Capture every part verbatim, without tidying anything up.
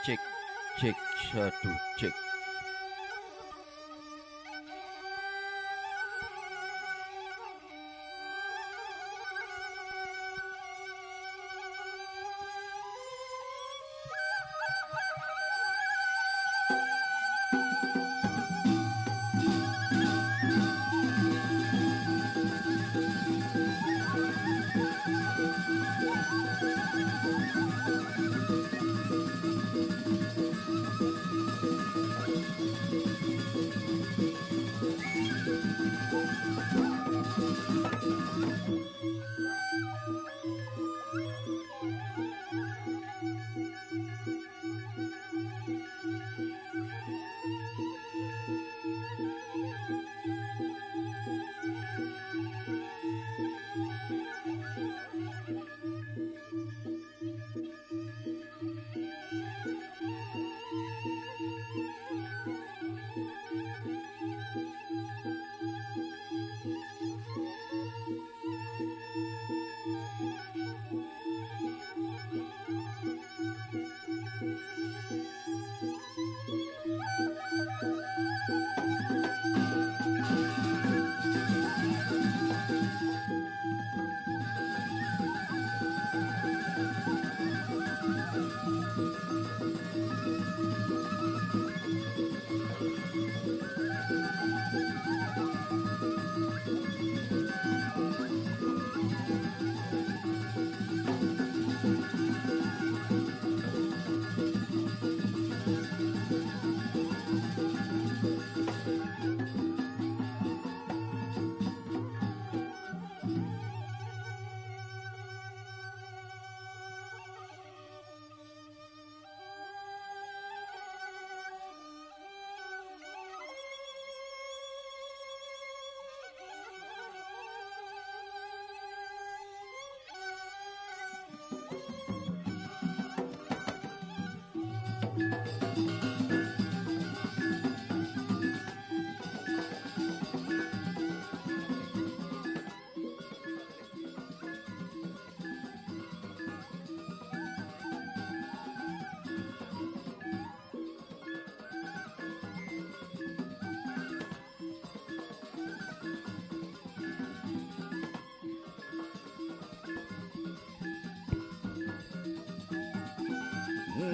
Cek, cek, satu, cek.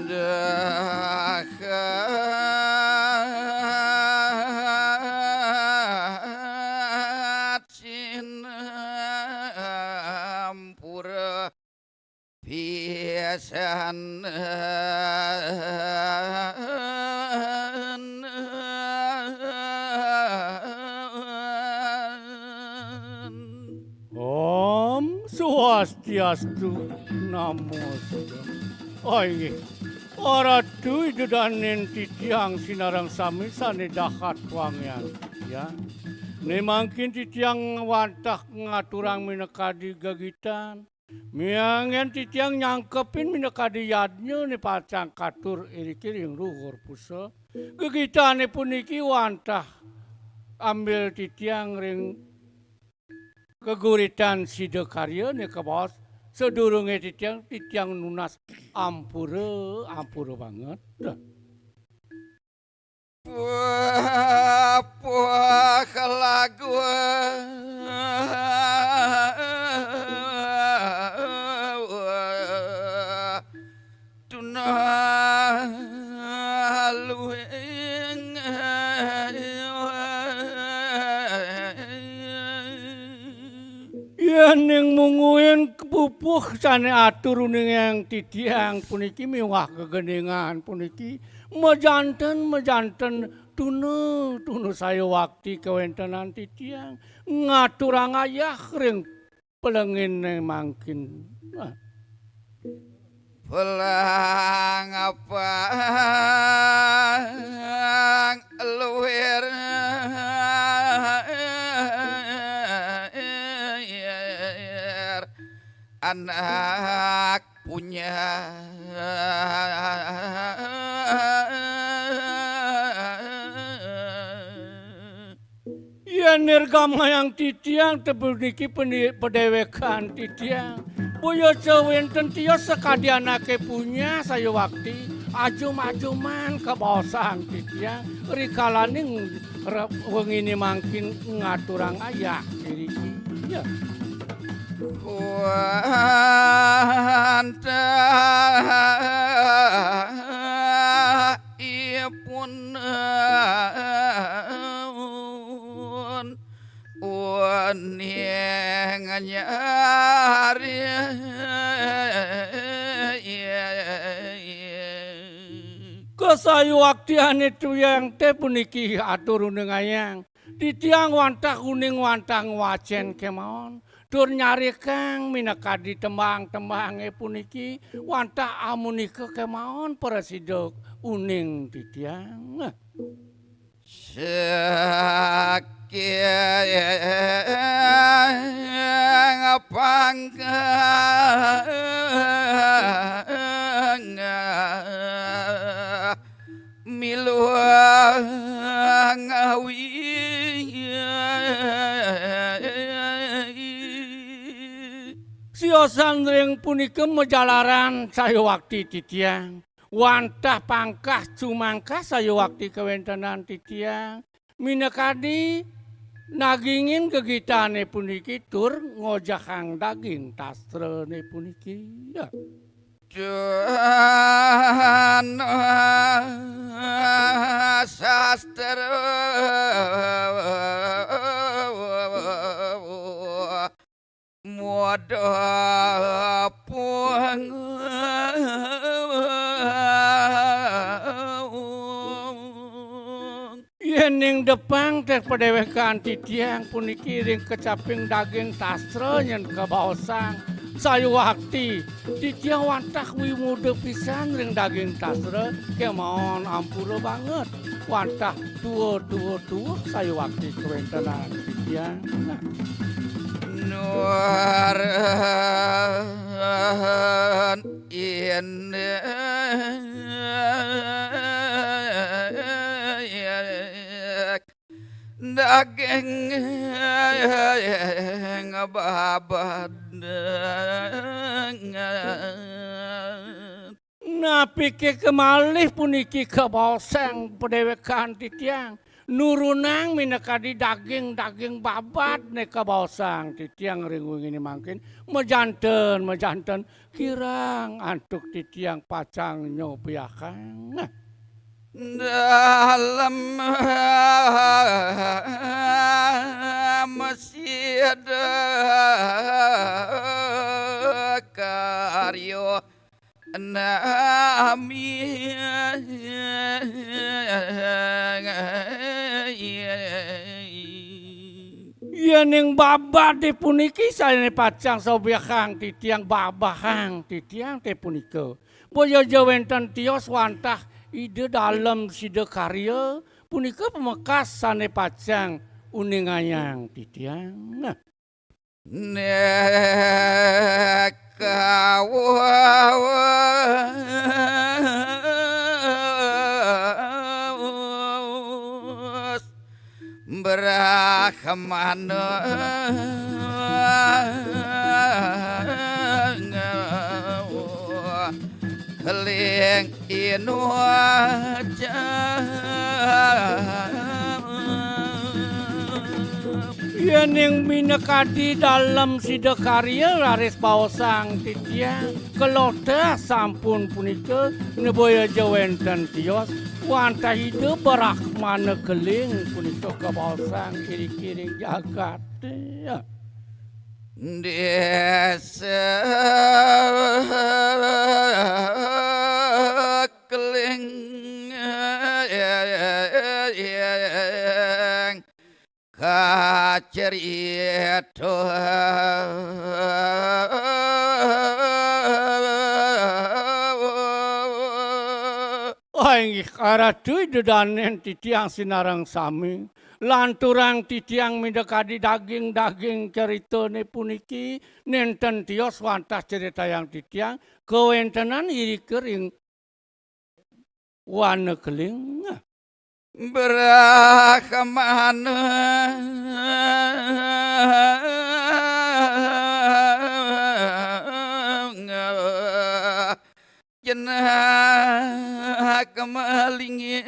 Dahat sinampura pisan. Om Swastiastu. Namo Buddhaya. Oh, inggih. Aratu Ida dané titiang sinareng sami sané dahat wangian titiang. Né mangkin titiang wantah ngaturang minakadi gegitan. Mianggen titiang nyangkepin minakadi yadnya né pacang katur iriki ring luhur pusaka. Gegitané puniki wantah ambil titiang ring geguritan sida karya né kabaos sadurungé titiang, titiang nunas ampura, ampura banget. Puh, puh, lagu. Tuna luing. Yéning mungguing pupuh sané atur uning titiang puniki miwah gegendingan puniki majanten, majanten tuna, tuna saya wakti kawéntenan titiang ngaturang ayah ring pelengin mangkin. Ah. Pelang apa luir anak punya. Yén nirgamayang titiang, puniki peni-, padéwékan titiang. Boya sawénten tios sakadi anaké punya saya wakti, ajum-ajuman kabaosang titiang rikalaning re-, wengine mangkin ngaturang ayah iriki. Ya. Wantah ipun uning nyari. Kasayuwaktiane titiang te puniki atur uning ayang. Titiang wantah uning wantah ngwacen kemaon. Tur nyarikang minakadi tembang-tembange puniki wantah amunika kemaon prasida uning titiang. Saking pangkang miluang awi. Siosan ring punika majalaran sayuwakti titiang. Wantah pangkah cumangkah sayuwakti kawentenan titiang. Minakadi nagingin gegitane puniki tur ngojahang daging tastrane puniki. Ya. Dana sastra modapung. Yening depang te padewekan titiang puniki ring kecaping daging tastra nyen kabaosang sayuwakti, titiang wantah wimuda pisan ring daging tastra, kemaon ampura banget. Wantah tua-tua-tua sayuwakti kawentenan titiang. Nah. Nuren indik daging babad. Napike kemalih puniki kabaosang padewekan titiang. Nurunang minakadi daging-daging babad ne kabaosang titiang ring wengine mangkin. Majanten, majanten kirang antuk titiang pacang nyobiahang. Dalem masida karya nami. Yening babade puniki sane pacang sobiahang titiang, babahang titiang te punika. Boya ja wenten tios wantah Ida Dalem Sida Karya, punika pamekas sane pacang uningayang titiang. Nah. Nekawa Brahmana Keling Inuh. Yening minakadi Dalem Sida Karya raris baosang titiang, kelotes sampun punika, neboya ja wenten tios, wantah Ida Brahmana Keling punika kabaosang iri-iring jagate. Desa Keling kacerita. Wah, inggih karatu Ida danen titiang sinareng sami. Lanturang titiang minakadi daging-daging ceritane puniki, nenten tios wantah ceritayang titiang, kawentenan irika ring Wana Keling. Brahmana jenah Kemelingi.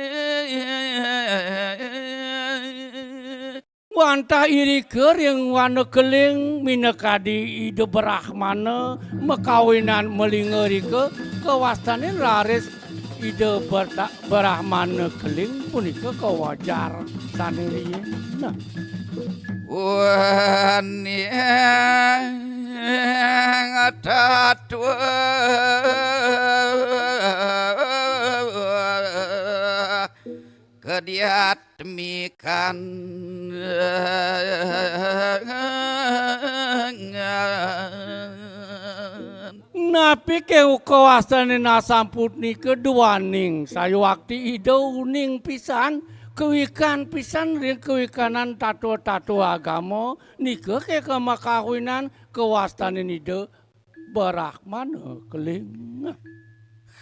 Wantah irika ring wana keling minakadi Ida Brahmana makawinan malinga rika, kawastanin raris Ida Berta-, Brahmana keling punika kawajar sane riin. Nah. Uning tatwa kediat mikan. Napi ke kawastanin asapunika duaning sayuakti Ida uning pisan, kawikan pisan ring kawikanan tatwa-tatwa agama, nika ke kamakawinan kawastanin Ida Brahmana keling.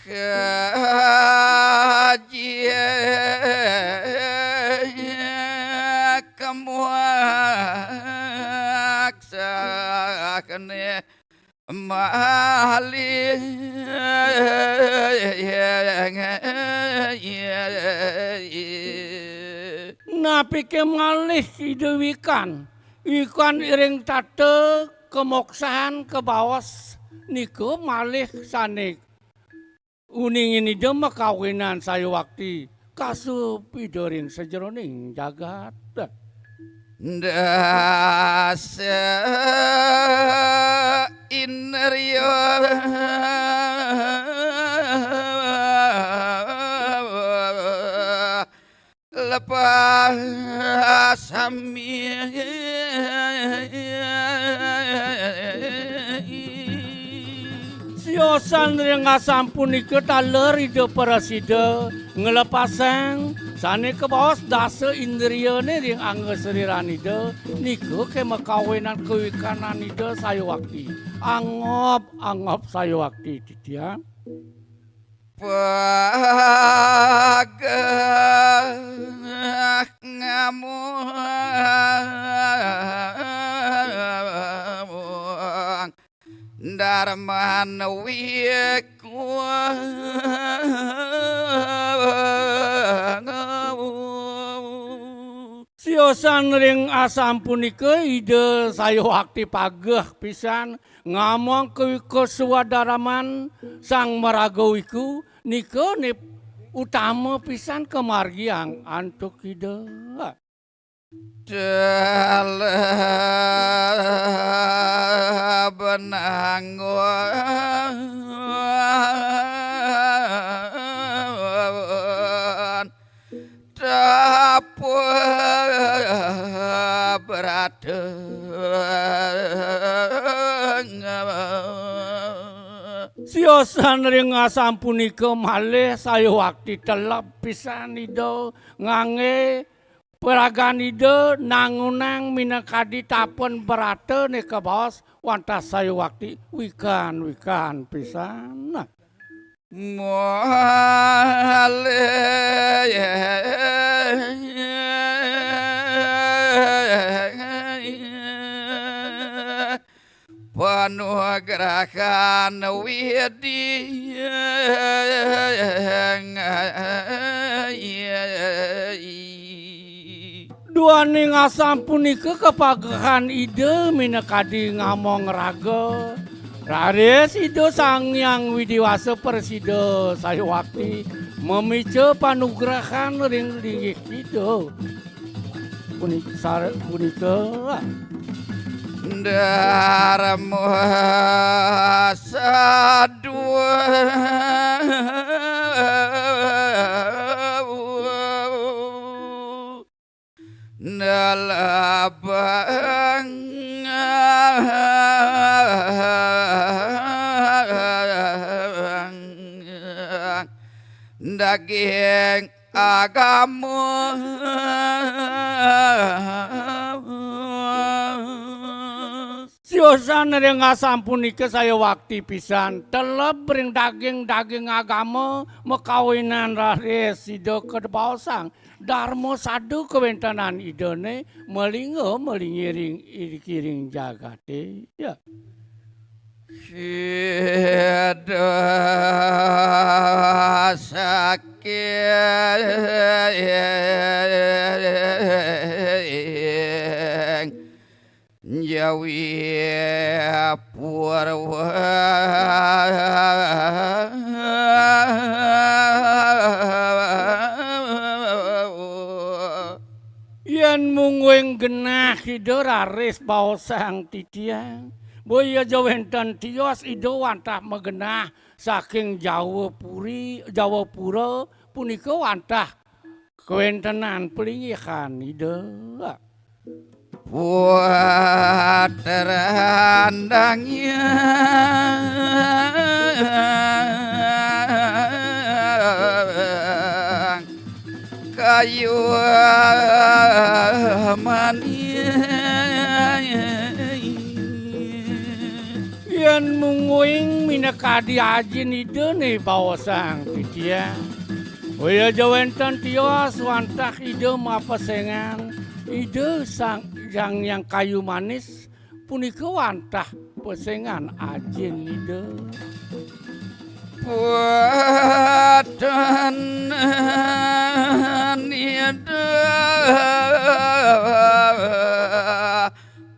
Kaji kemuak sakne malih. Napi ke malih Ida wikan? Wikan ring tata kamoksan kabaos nika malih sane uningin Ida makawinan sayuakti kasup Ida ring sajeroning jagat. Dasa indriya lepas sami. Siosan ring asapunika taler Ida prasida nglepasang sane kabaos dasa indriyane ring angga sariran Ida, nika ke makawinan kawikanan Ida sayuakti. Angob, angob sayuakti titiang. Pageh ngamong darman wiku. Siosan ring asapunika Ida sayuakti pageh pisan ngamong kawika suadaraman sang maraga wiku, nika ne utama pisan kamargiang antuk Ida. Teleb nanggon tapa brateng. Siosan ring asapunika malih sayuakti teleb pisan Ida ngangge paragan Ida nangunang minakadi tapen brata ne kabaos wantah sayuakti wikan-wikan pisan. Malih panugrahan Widi. Duaning asapunika kapagehan Ida minakadi ngamong raga. Raris Ida Sang Hyang Widi Wasa prasida sayuakti mamica panugrahan ring linggih Ida. Punika sar-, punika. Dharma sadua nelebang daging agama. Siosan ring asapunika sayuakti pisan teleb ring daging-daging agama makawinan raris Ida kabaosang darma sada kawentenan Idane malinga malingiring irikiring jagate. Ya. Sida sak saking Jawi Purwa. Yén mungguing genah Ida raris baosang titiang, boya ja wénten tios Ida wantah magenah saking Jawa Puri, Jawa Pura punika wantah kawéntenan palinggihan Ida. Putrandang yang kayu manis. Yén mungguing minakadi ajin Ida né baosang titiang, boya ja wénten tios wantah Ida mapesengan Ida Sang, Sang Hyang Kayu Manis punika wantah pesengan ajin Ida. Putrandang Ida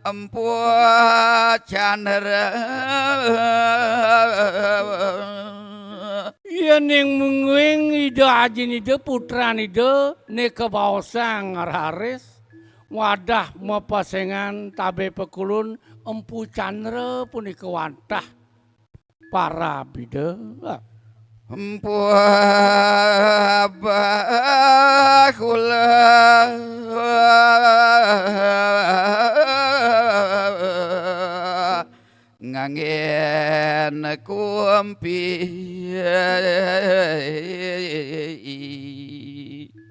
Empu Candra. Yéning mungguing Ida ajin Ida, putran Ida né kabaosang raris, wadah mapesengan tabé pakulun Empu Candra punika wantah parab Ida. Empu Bakula nganggén kumpi.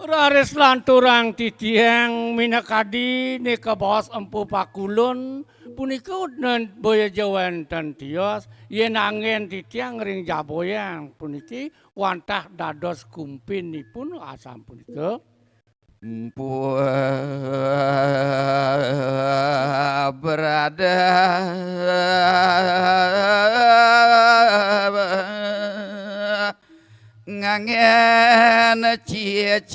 Raris lanturang titiang minakadi né kabaos Empu Pakulun punika, nén boya ja wénten tios, yén anggén titiang ring Jaboyang puniki wantah dados kumpinipun asapunika. Empu Brada nganggén cicit.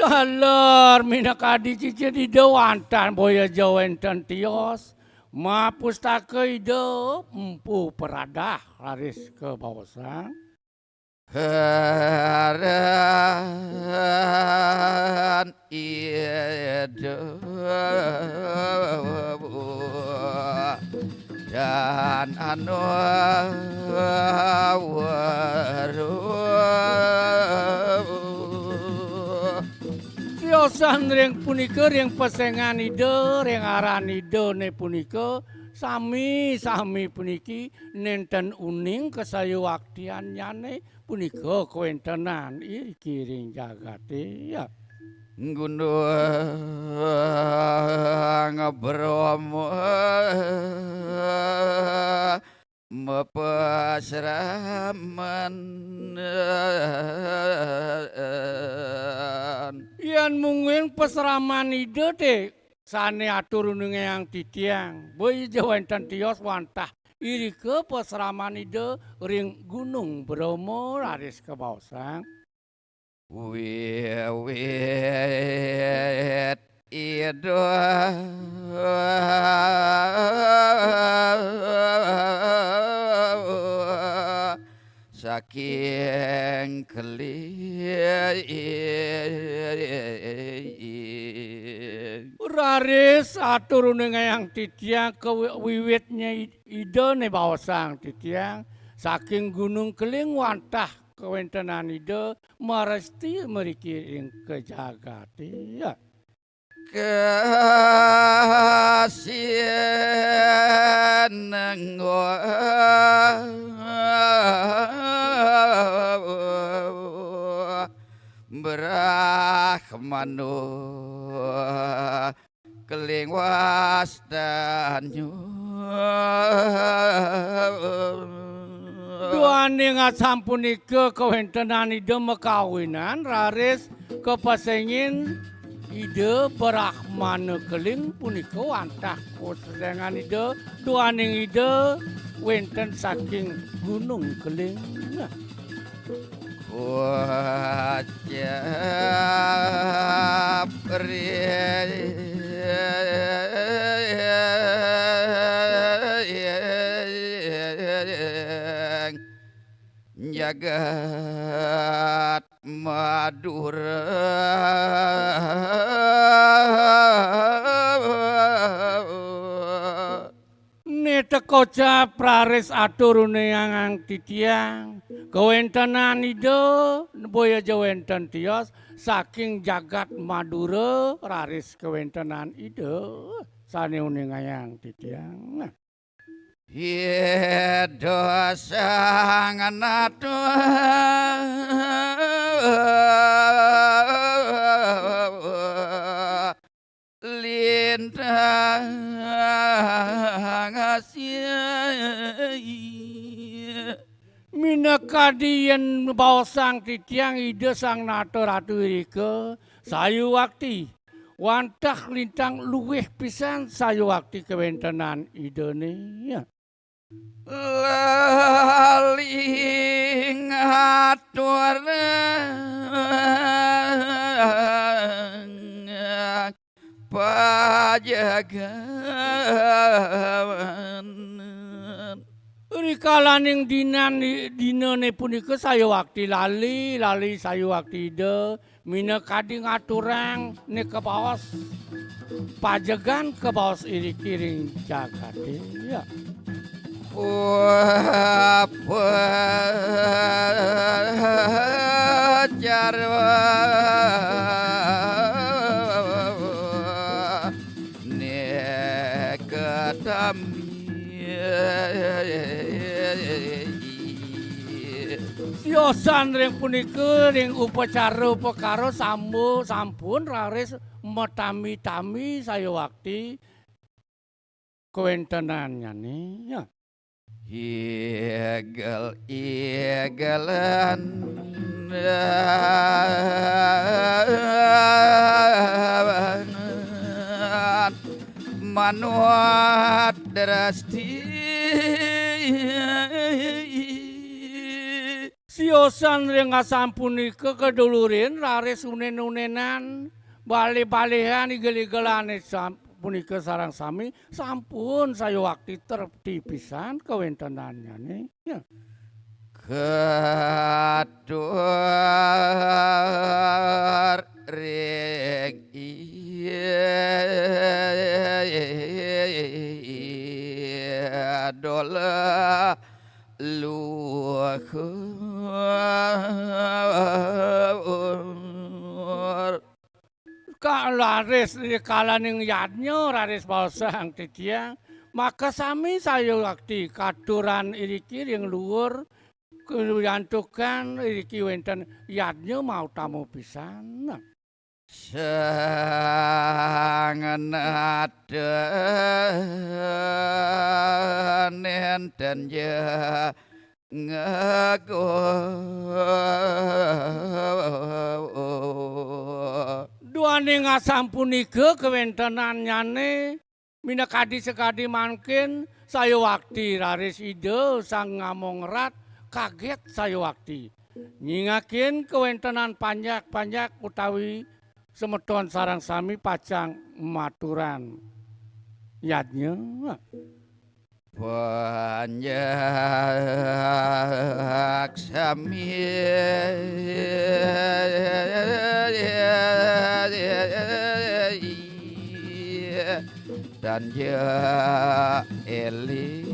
Taler minakadi cicit Ida wantah boya ja wénten tios, mapustaka Ida Empu Pradah raris kabaosang. Haran Ida dan anu weruh. Tiosan ring punika, ring pesengan Ida, ring aran Ida né punika, sami-sami puniki nénten uning kasayuaktiannyané punika kawéntenan iriki ring jagaté. Gunung Brahma mapasraman. Yén mungguing pasraman Ida té sané atur uningayang titiang, boya ja wénten tios wantah irika pasraman Ida ring Gunung Brahma raris kabaosang. Wiwit Ida saking keling. Raris atur uningayang titiang kawi-, wiwitnya I-, Ida né baosang titiang, saking Gunung Keling wantah kawéntenan Ida marasti mriki ring kajagaté. Ya. Kasinenggo Brahmano Keling Wastanyo. Duaning asapunika kawéntenan Ida makawinan, raris kapesengin Ida Brahmana Keling punika wantah kosesengan Ida, duaning Ida wenten saking Gunung Keling. Kocap ring jagat Madura. Nita kocap raris atur uningang titiang, kawentenan Ida, boya ja wenten tios, saking jagat Madura, raris kawentenan Ida, sane uningayang titiang. Ida Sang Nata Lintang Asih. Minakadi yen baosang titiang Ida Sang Nata Ratu irika, sayuwakti. Wantah lintang luwih pisan sayuwakti kawentenan Idane. Lali ngaturang pajagawan. Rikalaning dinan, dinane punika sayuwakti lali, lali sayuwakti Ida, minakadi ngaturang ne kabaos pajegan kabaos iriki ring jagate. Ya. Upacara nekatami. Siosan ring punika, ring upacara upakara sambo sampun raris matami-tami sayuwakti kawentenannyane. Ya. Igel-igelan manuat drasti. Siosan ring asapunika kadulurin raris unen-unenan, balih-balihan, igel-igelane sam-, punika sareng sami sampun sayuwakti trepti pisan kawentenannyane. Ya. Katur ring Ida Dola Luhur. Ka-, raris rikalaning yadnya, raris baosang titiang, makasami sayuwakti katuran iriki ring luhur, kayantukan iriki wenten yadnya mautama pisan. Sang Nata nenten ja ngagung. Duaning asapunika kawentenannyane, minakadi sakadi mangkin, sayuwakti raris Ida Sang Ngamongrat kaget sayuwakti. Nyingakin kawentenan panjak-panjak utawi semeton sareng sami pacang maturang yadnya. Panjak sami tanja eling.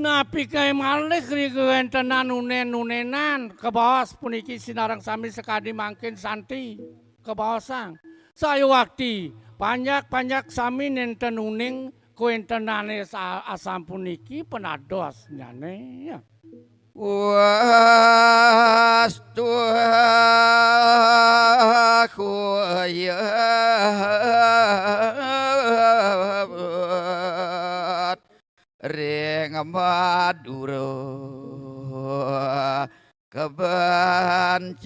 Napi kae malih ri kawentenan unen-unenan kabaos puniki sinareng sami sakadi mangkin santi kabaosang. Sayuwakti, panjak-panjak sami nenten uning kawentenane sa-, asampuniki panadosnyane. Wastu kuyat ring Madura. kebencan.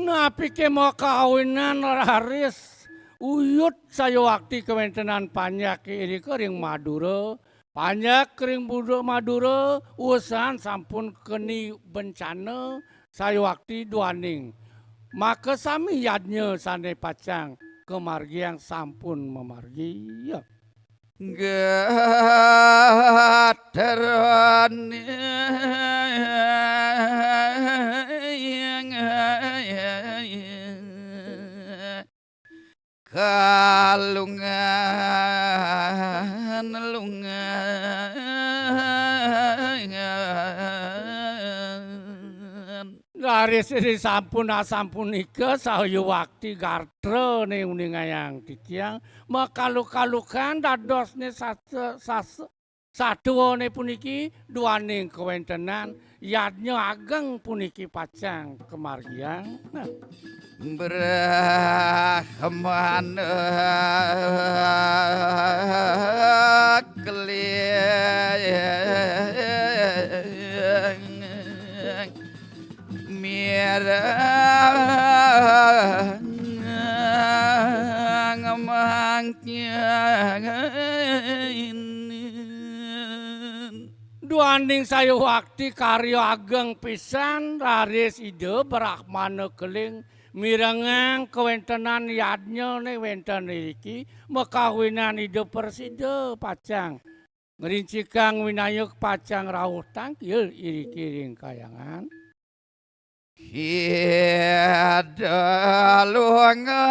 Napi ké makawinan raris uyut sayuwakti kawéntenan panjak irika ring Madura, panjak ring Buda Madura, usan sampun keni bencana sayuwakti duaning makasami yadnya sané pacang kamargiang sampun mamargi. Gatraning kalungan lungan. Raris ri sampun asampunika sayuwakti gatrané uningayang titiang, makalu-kalukan dadosné sasa-, sasa-, satuané puniki duaning kawéntenan yadnya ageng puniki pacang kamargiang. Nah. Brahmana keling mireng mangkin. Duaning sayuwakti karya ageng pisan, raris Ida Brahmana keling mirengang kawéntenan yadnyané wénten iriki, makawinan Ida prasida pacang ngrincikang winayuk pacang rauh tangkil iriki ring kahyangan. Ida lunga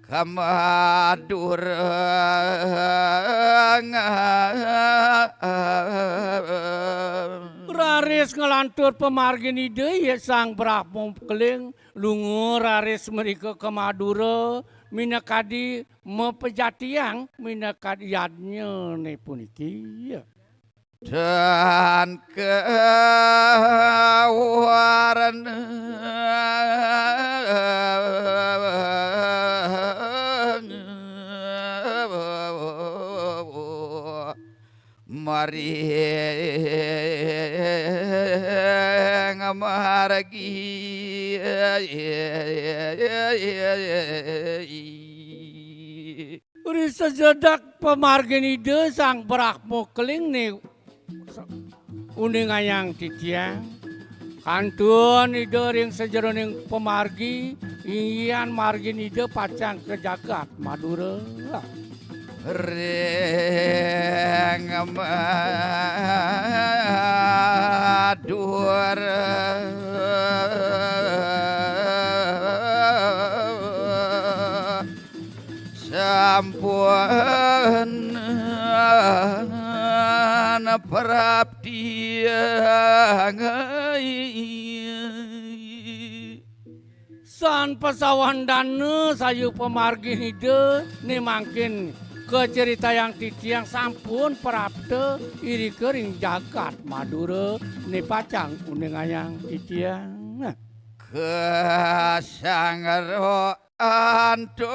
ka Madura. Raris nglantur pamargin Ida, ya Sang Brahma keling, lunga raris mrika ka Madura, minakadi mapejatiang minakadi yadnyané puniki. Tan kawarna maring margi. Ri sajedak pamargin Ida Sang Brahma keling né uningayang titiang, kantun Ida ring sajeroning pamargi, inggihan margin Ida pacang ka jagat Madura. Ring Madura sampun praptiang. San pasawandana sayu pamargin Ida, né mangkin kacaritayang titiang sampun prapta irika ring jagat Madura, né pacang uningayang titiang. Kasanggra antuk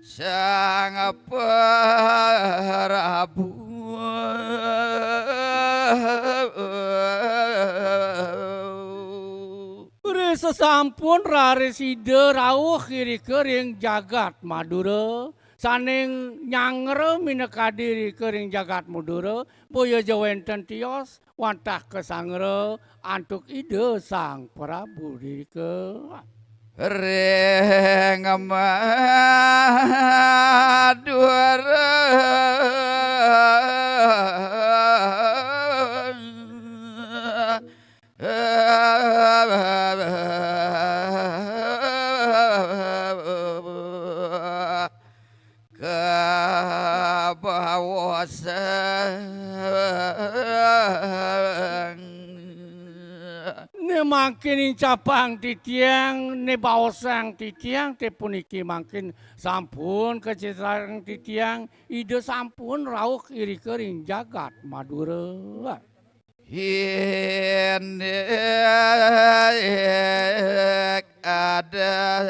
Sang Prabu. Ri sasampun raris Ida rauh irika ring jagat Madura, sané nyanggra minakadi irika ring jagat Madura, boya ja wénten tios, wantah kasanggra antuk Ida Sang Prabu irika. Ring Madura kabawasan. Né Mangkin incapang titiang, né baosang titiang, té puniki mangkin sampun kacitarang titiang, Ida sampun rauh irika ring jagat Madura. Indik adat.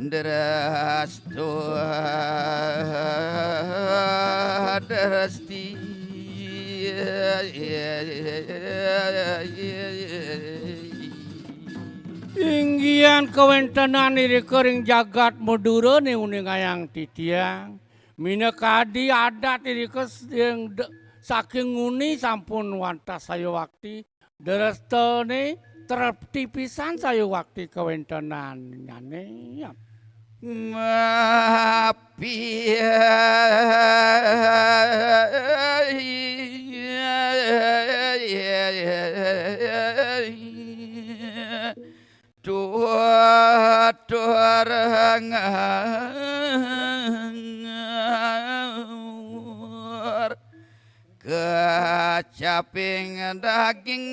Drestu dresti. Inggihan kawéntenan irika ring jagat Madura né uningayang titiang. Minakadi adat irika sing de-, saking nguni sampun wantah saya wakti. Drestané trepti pisan saya wakti kawéntenannyané. Mapi. Tutur ngangur. Kecaping daging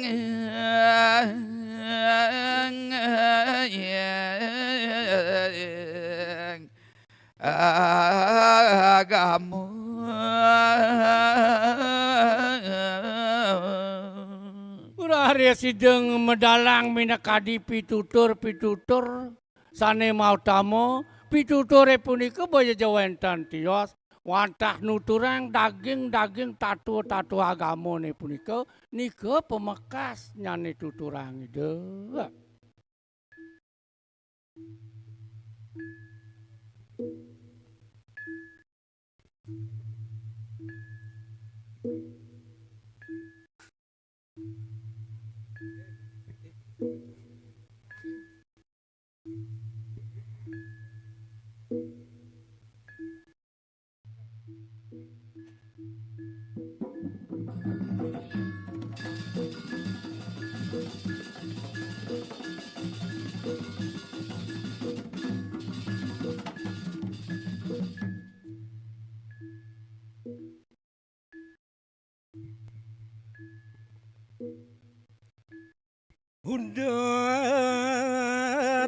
agama. Urare sideng medalang minakadi pitutur, pitutur sane mautama, pituture punika boya ja wenten tios, wantah nuturang daging-daging tatua-tatua agamané punika, nika pamekasnyane tuturang Ida. Udah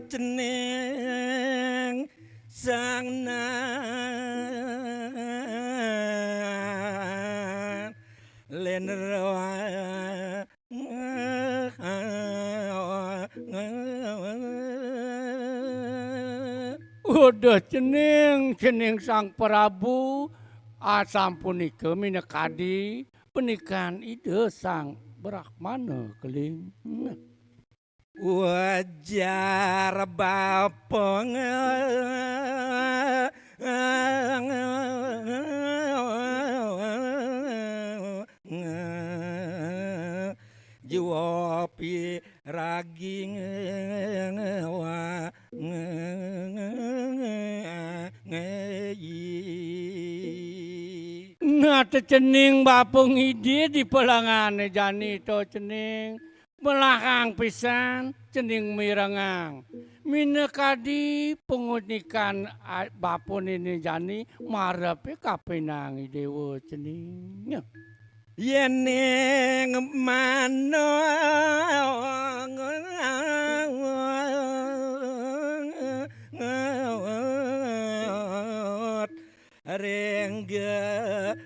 cening sang nan lenroa. Udah cening, cening Sang Prabu, asampunika minakadi panikan Ida Sang Brahmana Keling. Ujar bapa nge-, jiwa piragi nge-, wa-, nge-, nge-, nge-, Nah, tecening bapa ngidi di pelangane jani to cening. Melahang pisan cening mirengang. Minakadi pangunikan a-, bapa nini jani marepe kapinang Idewa cening. Yening manut ring gegaman.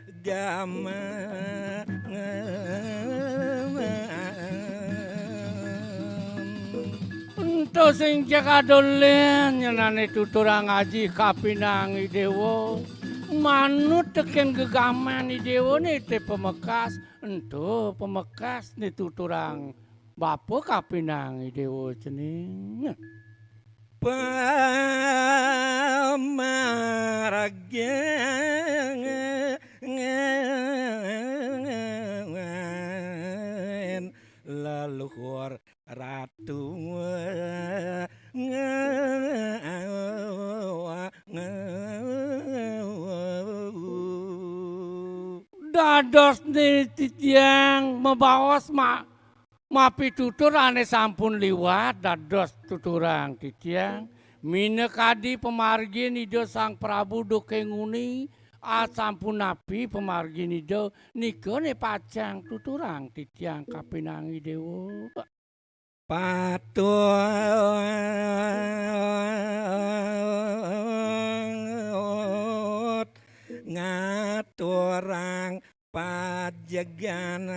Ento sing cekad ulih nyenane tuturang aji kapinang Idewa. Manut teken gegaman Idewa nite pamekas, ento pamekas ni tuturang bapa kapinang Idewa cening. Pamargen leluhur ratu. Dados ni titiang mabaos ma-, mapitutur ane sampun liwat, dados tuturang titiang. Minakadi pamargin Ida Sang Prabu Duke Nguni, Asampun napi pamargin Ida nika ne pacang tuturang titiang kapinang I Déwa. Patut ngaturang pajegan.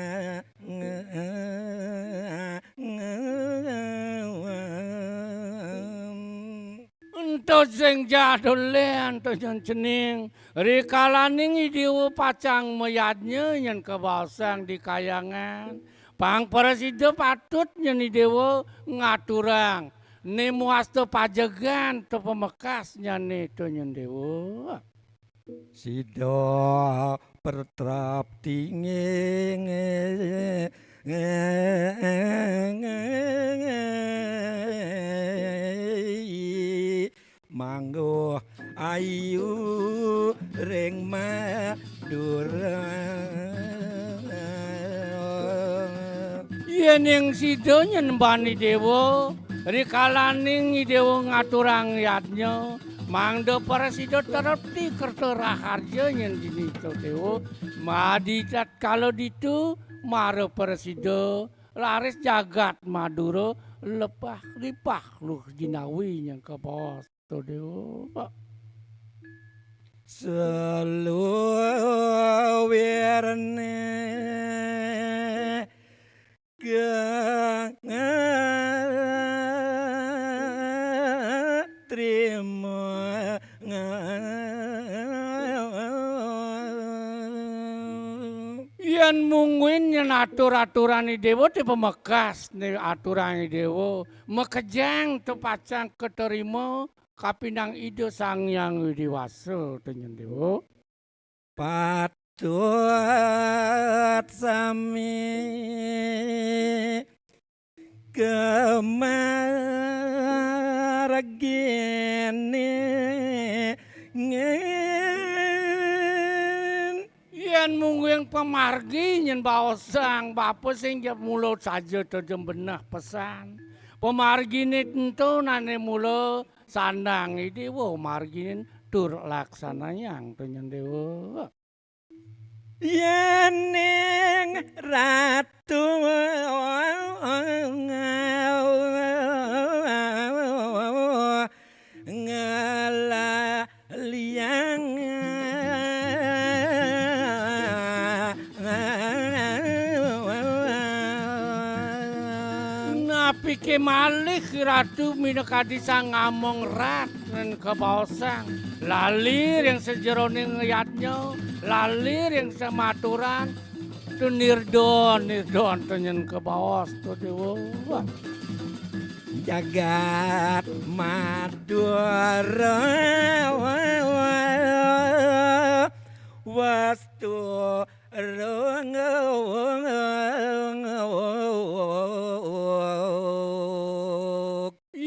Ento sing jadule, ento yen cening, rikalaning I Déwa pacang mayadnya nyen kabaosang di kayangan. Pang prasida patut nyen I Déwa ngaturang. Ne muasta pajegan to pamekas nyane to nyen Déwa. Sida pertrap tinging mangguh ayu ring Madura. Yening sida nyembani Déwa, rikalaning I Déwa ngaturang yadnya, mangda prasida trepti kerta raharja nyen dini to Déwa, madi tatkala ditu mara prasida raris jagat Madura lepah lipah luh jinawi nyen kabaos to Déwa. Saluwirne kang trima. Yen mungguing nyen atur-aturan I Déwa te pamekas ne aturan I Déwa, makejang te pacang katerima kapinang Ida Sang Hyang Widi Wasa to nyen Déwa. Patut sami kamargine ngen. Yen mungguing pamargi nyen baosang bapa sing jep mula saja to jembenah pesan. Pamargine ento nane mula sandang I Déwa margin tur laksanayang to nyen Déwa. Yening ratu ngalaliang. Napike malih Ratu minakadi sang among rat nen kabaosang lali ring sajeroning yadnya, lali ring samaturan, tu nirdon, nirdon tu nyen kabaos tu Déwa. Jagat Madura wastu rung.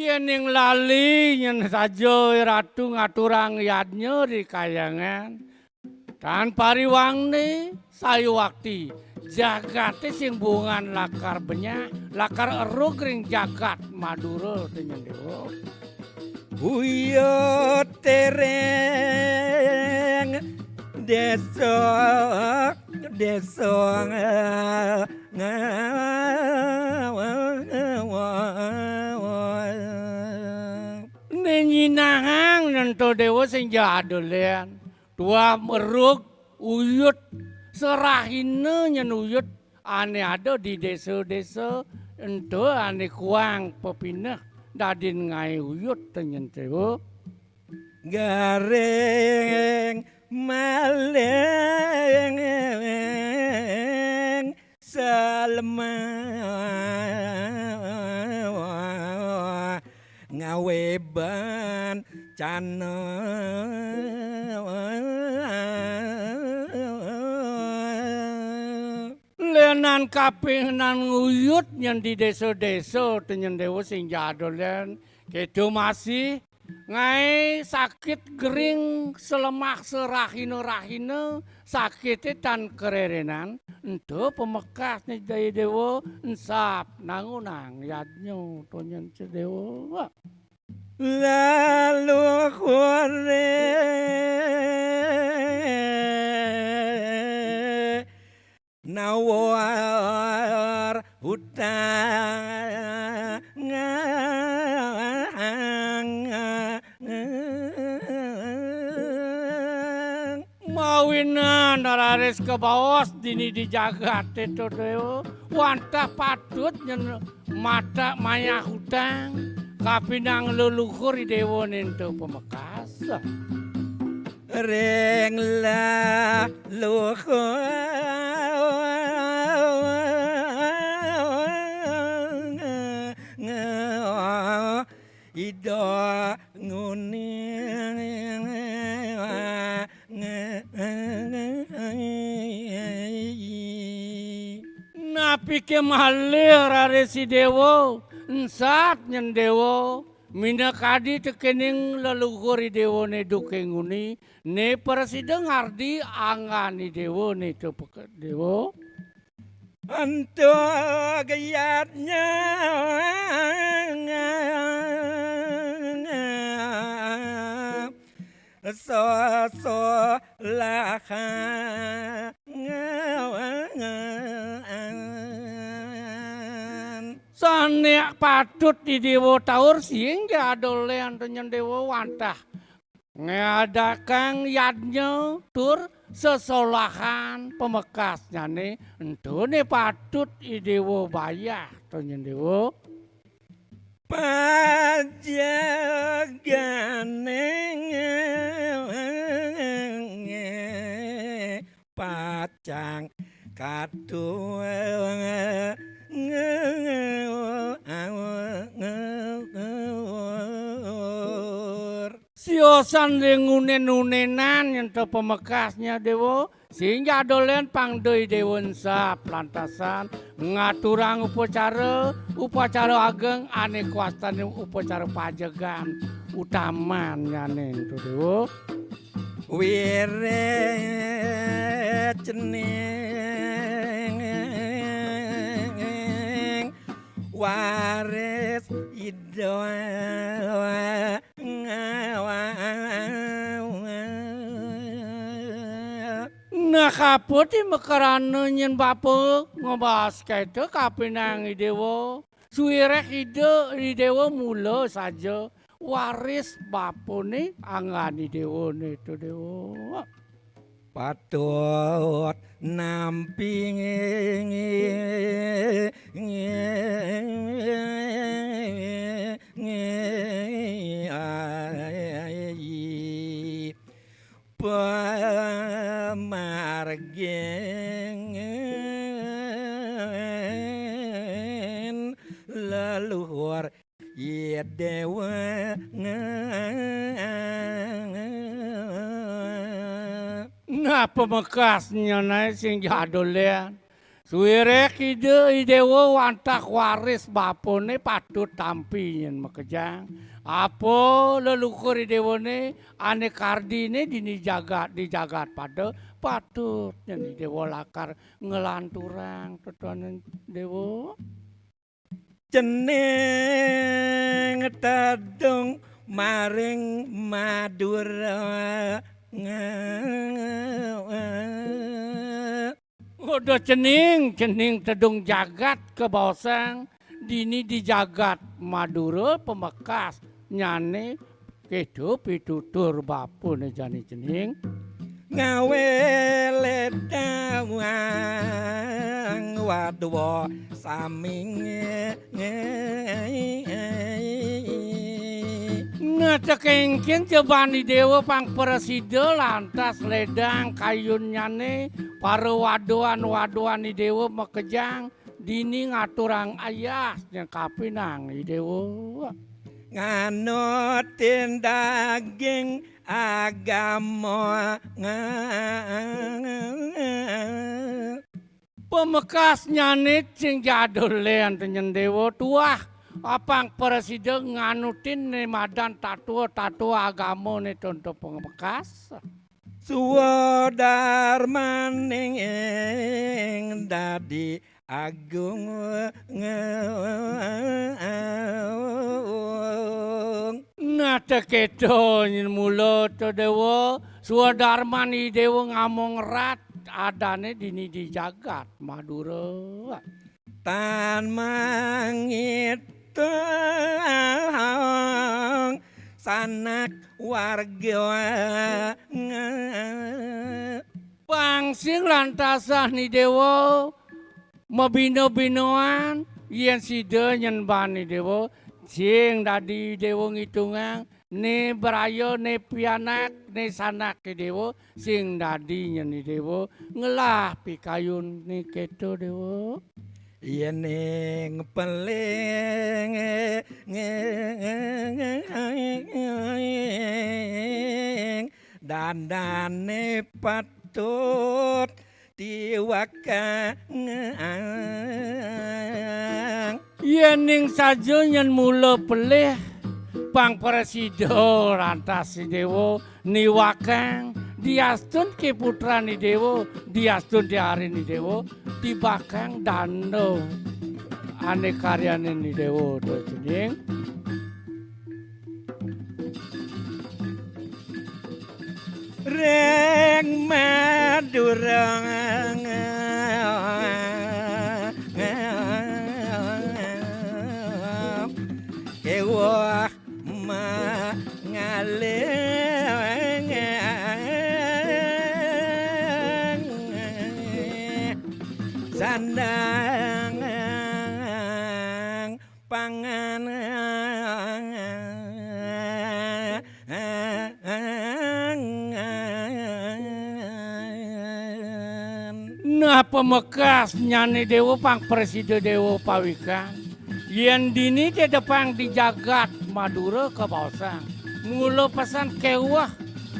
Yening lali nyen saja Ratu ngaturang yadnya ri kayangan, tan pariwangne sayuwakti jagate sing buungan lakar benyah, lakar erug ring jagat Madura to nyen Déwa. Uyut tereng desa, desa. Nenyinahang nento Déwa sing jadulen. Tuah merug uyut serahina nyen uyut ane ada di desa-desa ento ane kuang pepineh dadin ngae uyut to nyen Déwa. Garing maling salema ngawe bencana. Lenan kaping nan nguyut nyen di desa-desa to nyen Déwa sing jadulen keto masih ngae sakit gering selemah serahina-rahina, sakite tan kererenan, ento pamekasne Jaya Déwa ensap nangunang yadnya to nyen Déwa. Leluhure nawar hutang. Mawinan raris kabaos dini di jagat itu, Déwa, wantah patut nyen mata mayah hutang kapinang leluhur Idéwa nénto pamekas. Ring leluhur Ida Nguni. Napiké malih raris Idéwa, ensat nyen Déwa, minakadi tekéning leluhur Idéwané Duké Nguni, né prasida ngardi anggan Idéwané to peke-, Déwa. Antuk yadnya sesolahan. Sané patut Idéwa taur sing jadoléan to nyen Déwa wantah ngadagang yadnya tur sesolahan pamekasnyané, ento né patut Idéwa bayah to nyen Déwa. Pajagané pacang katur. Siosan ring unen-unenan nyen to pamekasnya Déwa, sing jadoléan pang da Idéwa ensap lantasan ngaturang upacara, upacara ageng ané kawastanin upacara pajegan utamannyané to Déwa. Wiréh cening waris Ida ngawa. Nah, apa ti makarana nyen bapa ngebaos kaita kapinang Idéwa? Suwiréh Ida, Idéwa mula saja waris bapané anggan Idéwané to Déwa. Patut nampi pamargin leluhur Idéwa. Nah, pamekasnyané sing jadoléan. Suwiréh Ida Idéwa wantah waris bapané patut tampi nyen makejang. Apa leluhur Idéwané ané kardiné dini jagat, di jagat pada patut nyen Idéwa lakar nglanturang tetuaning Déwa. Cening tedung maring Madura. Uduh cening, cening tedung jagat kabaosang dini di jagat Madura pamekasnyané Kéto pitutur bapané jani cening. Ngawé ledang wadwa saming. Nah, tekengken jeban Idéwa pang prasida lantas ledang kayunnyané para wadwan-wadwan Idéwa makejang dini ngaturang ayas nyang kapinang Idéwa. Nganutin daging agama. Pamekasnyané sing jadoléan to nyen Déwa tuah apang prasida nganutin né madan tatua-tatua agamané to ento pamekas. Swadarmaning dadi agung. Kéto nyén mula to Déwa, swadarman I Déwa ngamong rat adané dini di jagat Madura. Tan mangitung sanak warga. Pang sing lantasan I Déwa mabina-binaan, yén sida nyén ban I Déwa, sing dadi I Déwa ngitungang, né braya, né pianak, né sanak I Déwa, sing dadi nyén I Déwa, ngelah pikayun né kéto Déwa. Yéning peling dandané patut tiwakang. Yéning saja nyén mula pelih, pang prasida lantas I Déwa niwakang, diastun ké putran I Déwa, diastun ké arin I Déwa, tibakang danda ané karyanin I Déwa, to cening. Ring Madura kéweh mangalih sandang pangan. Nah, pamekasnyané Déwa pang prasida Déwa pawikan. Yén dini tedepang di jagat Madura kabaosang, mula pesan kéweh,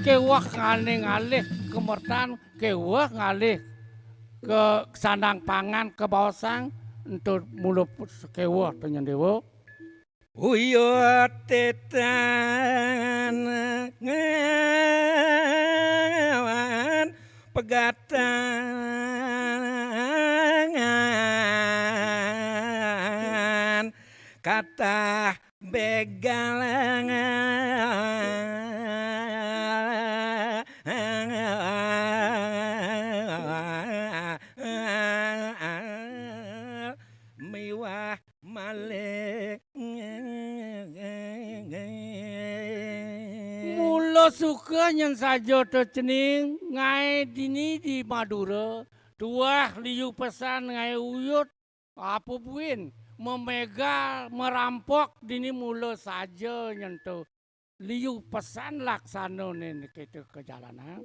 kéweh ané ngalih kamertan, kéweh ngalih ka sandang pangan kabaosang, ento mula kéweh to nyén Déwa. Uyut tetangan pegatangan katah begalangan miwah malih. Mula suka nyén saja to cening ngaé dini di Madura, tuah liu pesan ngaé uyut, apa buin, mamégal, marampok dini mula saja nyén to. Liu pesan laksanané kéto ka jalanan.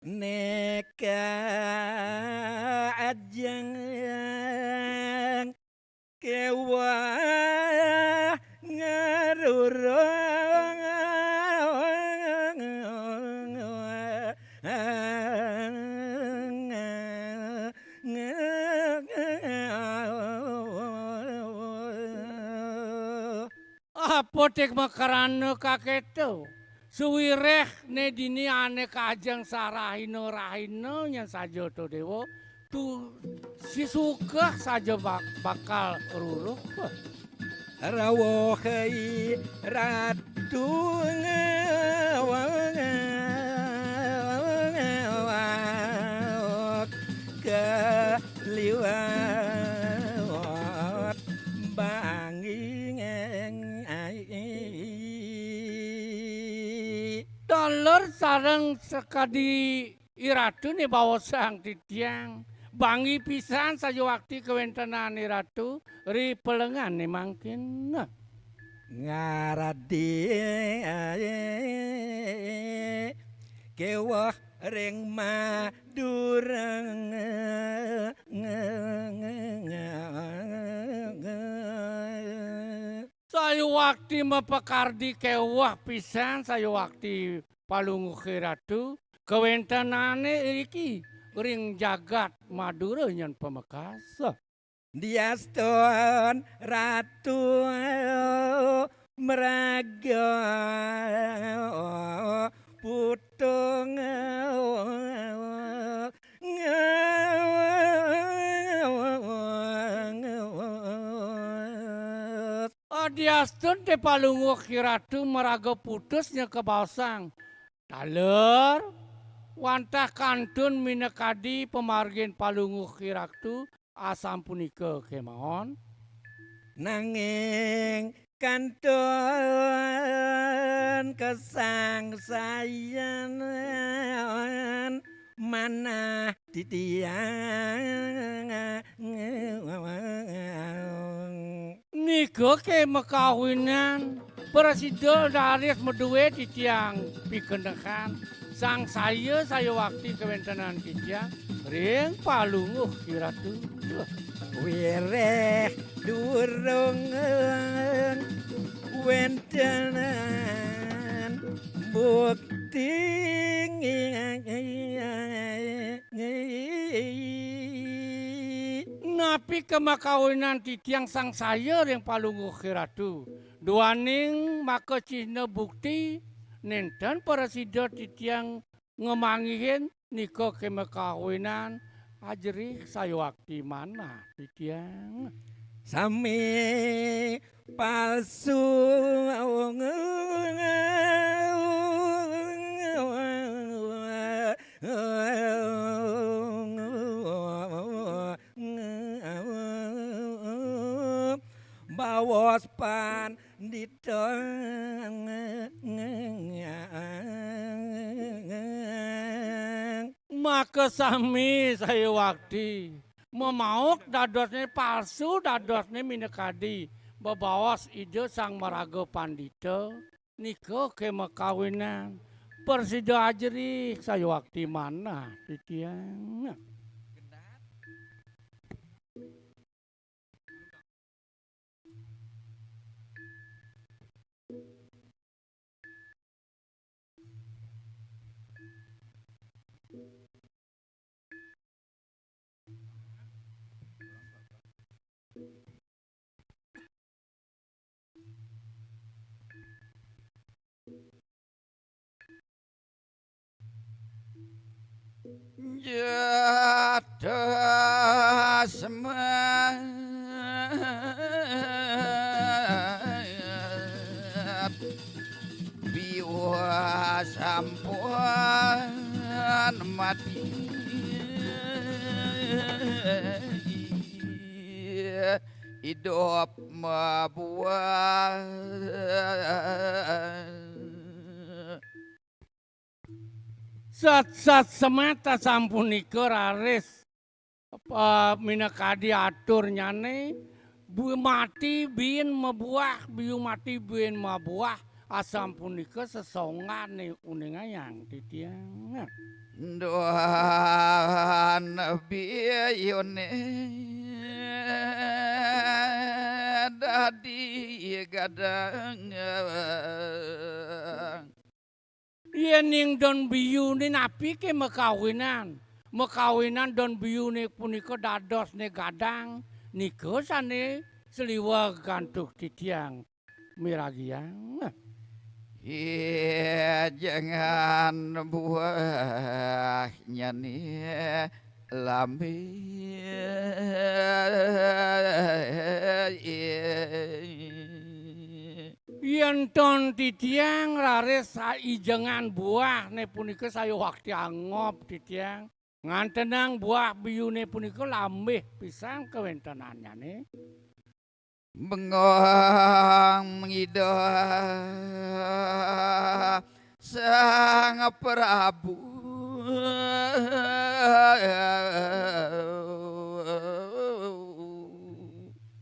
Neka ajeng kéweh ngarurung. Apa tik makarana kakéto? Sawiréh né dini ané kajeng sarahina-rahina nyén saja to Déwa, tu sisukeh saja bak-, bakal ruruh. Rawuh i ratu ngawak kaliwat banging. Taler sareng sakadi I Ratu né baosang titiang, banggi pisan saja wakti kawéntenan I Ratu ri pelengan né mangkin. Ngaradi kéweh ring Madura. Saya wakti mapakardi kéweh pisan, saya wakti Palungguh I Ratu, kawéntenané iriki ring jagat Madura nyén pamekas. Diastun Ratu maraga putung. Diastun té Palungguh Ratu maraga putus nya kabaosang. Taler, wantah kantun minakadi pamargin Palungguh Ratu asapunika kémaon. Nanging kantun kasangsayan manah titiang. Nika ké makawinan, prasida raris madué titiang pikendehan, sangsaya sayuwakti kawéntenan titiang ring Palungguh Ratu. Wiréh durung wéntenan bukti. Napi kamakawinan titiang sangsaya ring Palungguh Ratu? Duaning makacihna bukti, nénten prasida titiang ngamanggihin nika ké makawinan, ajerih sayuwakti manah titiang. Sami palsu. Baos pandita. Makasami sayuwakti. Mamaok dadosné palsu, dadosné minakadi bebaos Ida Sang Maraga Pandita, nika ké makawinan. Prasida ajerih sayuwakti manah titiang. Jatah semat biwa sampun mati. Idup mabuah. Sat-sat semat asapunika raris, eh, minakadi aturnyané, bu-, mati buin mabuah, biu mati buin mabuah, asapunika sesonggané uningayang titiang. Duan biuné dadi gadang. Yéning don biuné napi ké makawinan? Makawinan don biuné punika dadosné gadang, nika sané seliweg antuk titiang miragiang. Ijangan buahnyané lambih. Yén ton titiang raris saijengan buahné punika sayuwakti angob titiang, ngantenang buah biuné punika lambih pisan kawéntenannyané. Bengong Ida Sang Prabu.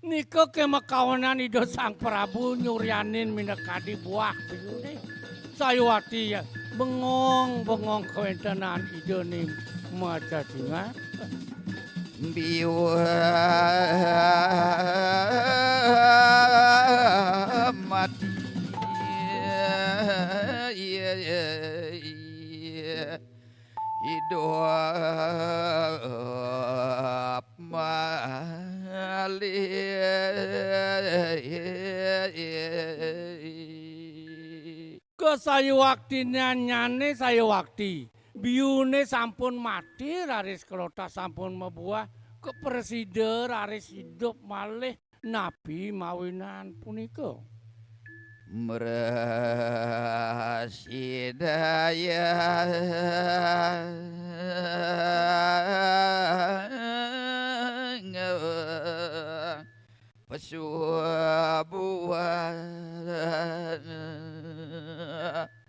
Nika ké makawinan Ida Sang Prabu nyuryanin minakadi buah biuné. Sayuwakti ya, bengong-bengong kawéntenan Idané macacingak. Biu mati. Idup malih. Kasayuwaktinannyané sayuwakti. Biuné sampun mati, raris kelotah sampun mabuah, kaprasida raris idup malih, napi mawinan punika?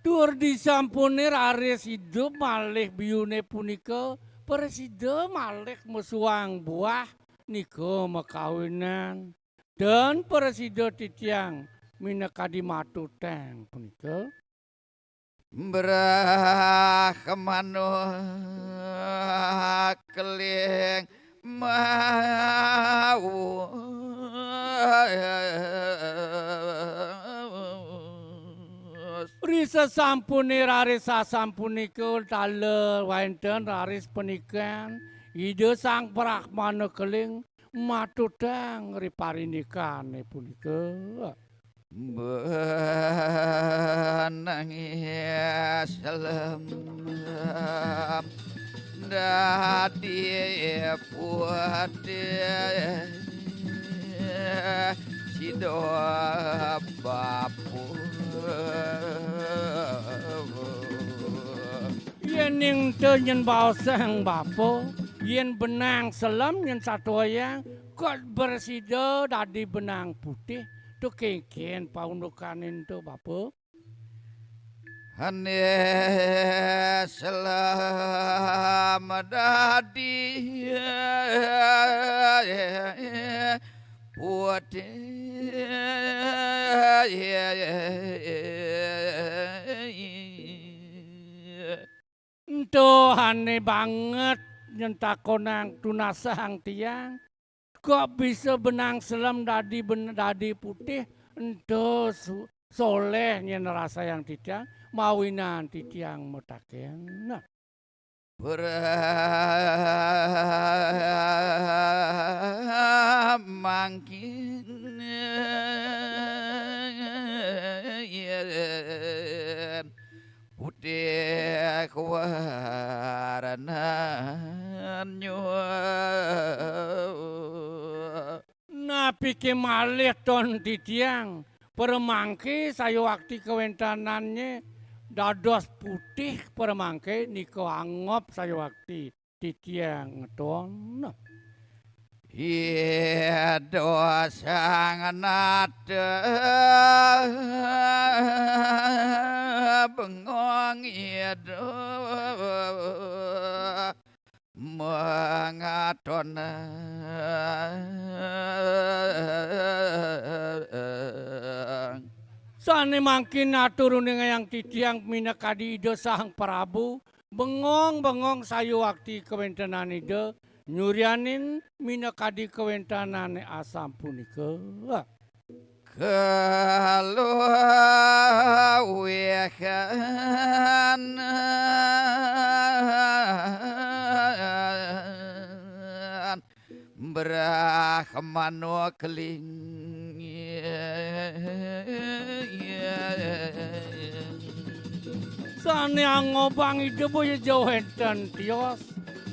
Tur disampune raris idup malih biyune punika, prasida malih mesuang buah nika makawinan. Dan prasida titiang minakadi matutang punika. Risasampune raris sasampunika tala wenten raris panikan Ida Sang Brahmana Keling matutang riparindikanne punika. Yening ta nyen baosang bapa, yen benang selem nyen satuayang, kok bersida dadi benang putih, tu kengken paundukane ento bapa. Ento ane banget nyen takonang tunasang tiang. Kok bisa benang selem dadi ben-, dadi putih? Ento su-, soleh nyen rasayang titiang, mawinan titiang mataken. Nah. Napike malih ton titiang, pramangke sayuwakti kawentenanne dados putih pramangke nika angob sayuwakti titiang ngeton. Sane mangkin atur uningayang titiang minakadi Ida Sang Prabu, bengong-bengong sayuwakti kawentenan Ida, nyuryanin minakadi kawentenane asapunika. Sane angobang Ida boya ja wenten tios,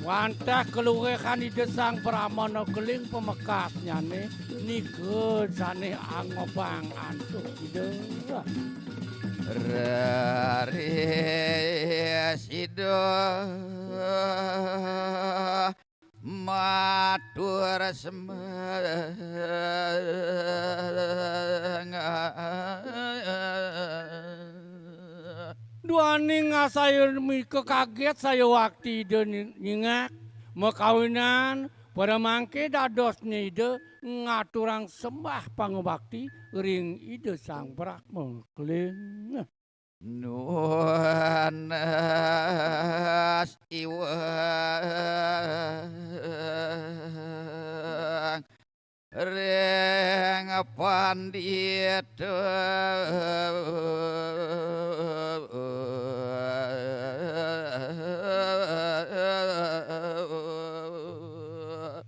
wantah kalugihan Ida Sang Brahmana Keling pamekasnyane nika sane angobang antuk Ida. Duaning asaya mika kaget sayuwakti Ida ny-, nyingak makawinan, pramangke dadosne Ida ngaturang sembah pangubakti ring Ida Sang Brahma Keling.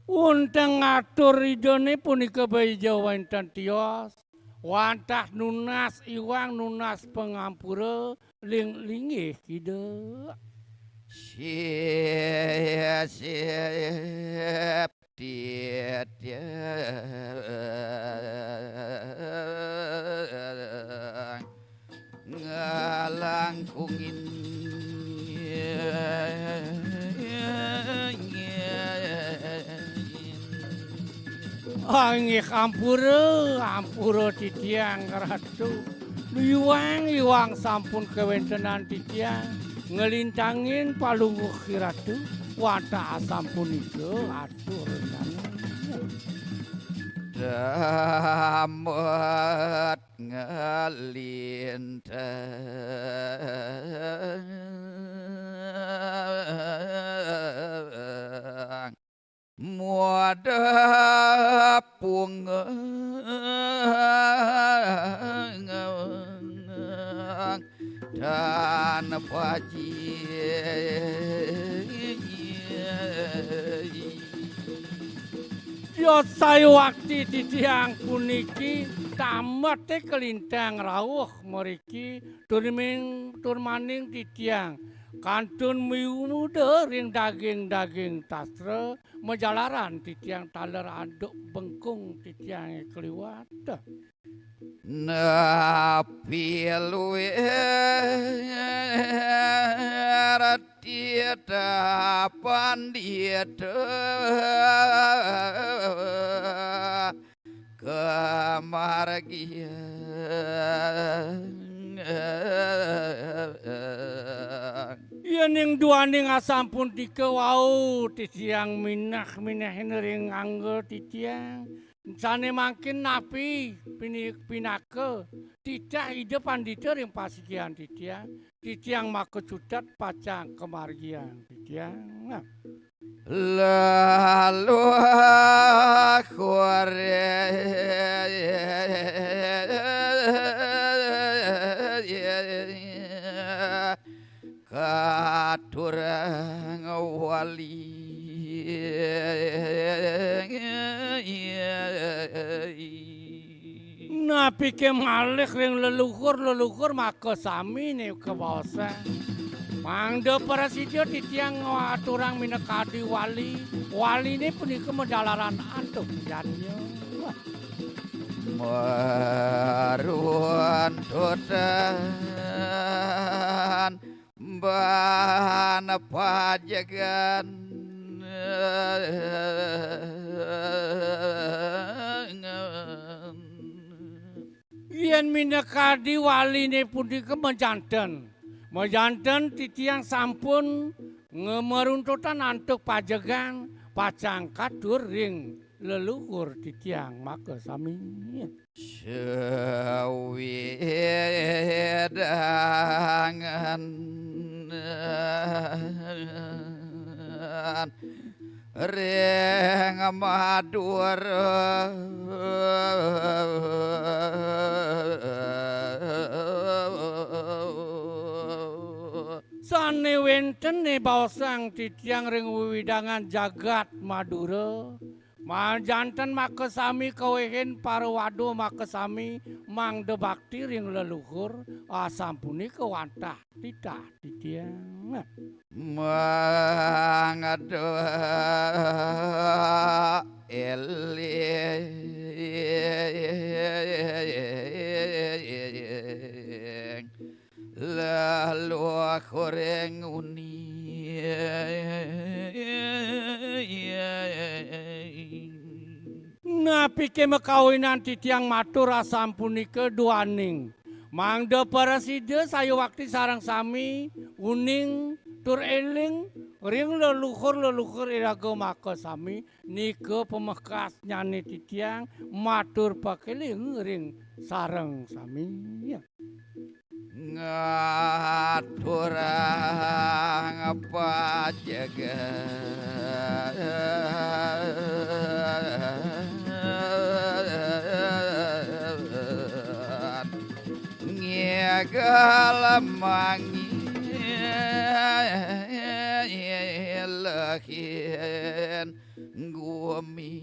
Unteng atur Idane punika boya ja wenten tios, wantah nunas iwang nunas pangampura ling-, linggih Ida. Titiang ngalangkungin. Inggih ampura, ampura titiang Ratu. Iwang-iwang sampun kawentenan titiang nglintangin palungguh Ratu, wantah asampunika atur dangu. Damet nglintang. Muada pungang dan paji. Yosayuwakti titiang puniki tamete kalintang rauh mriki turming turmaning titiang kantun miumuda ring daging-daging tastra, majalaran titiang taler anduk bengkung titiange kliwat. Napi luir tita pandita kamargiang. Yening duaning asampun tika wau titiang minah-minahin ring angga titiang, sane mangkin napi pini-, pinaka titah Ida Pandita ring pasikian titiang, titiang maka cutet pacang kamargiang titiang. Nah. Lalu kore katurang wali. Napike malih ring leluhur-leluhur makasami nika baosan. Mangda prasida titiang ngaturang minakadi wali. Waline punika majalaran antuk janya. Maruntutan ban pajegan. Yen minakadi waline punika majanten. Majanten titiang sampun ngemeruntutan antuk pajegan pacang katur ring leluhur titiang makasami. Sawidangan ring Madura. Sane wentene baosang titiang ring wewidangan jagat Madura. Majanten makasami kawehin para wadu makasami mangda bakti ring leluhur, asampune kawantah titah titiang. Mangda eling leluhuring uning. Napike makawinan titiang matur asampunika duaning mangda prasida sayuwakti sareng sami uning tur eling ring leluhur-leluhur iraga makasami, nika pamekasnyane titiang matur pakeling ring sareng sami. Ngaturang pajegan ngegal mangilehin gumi.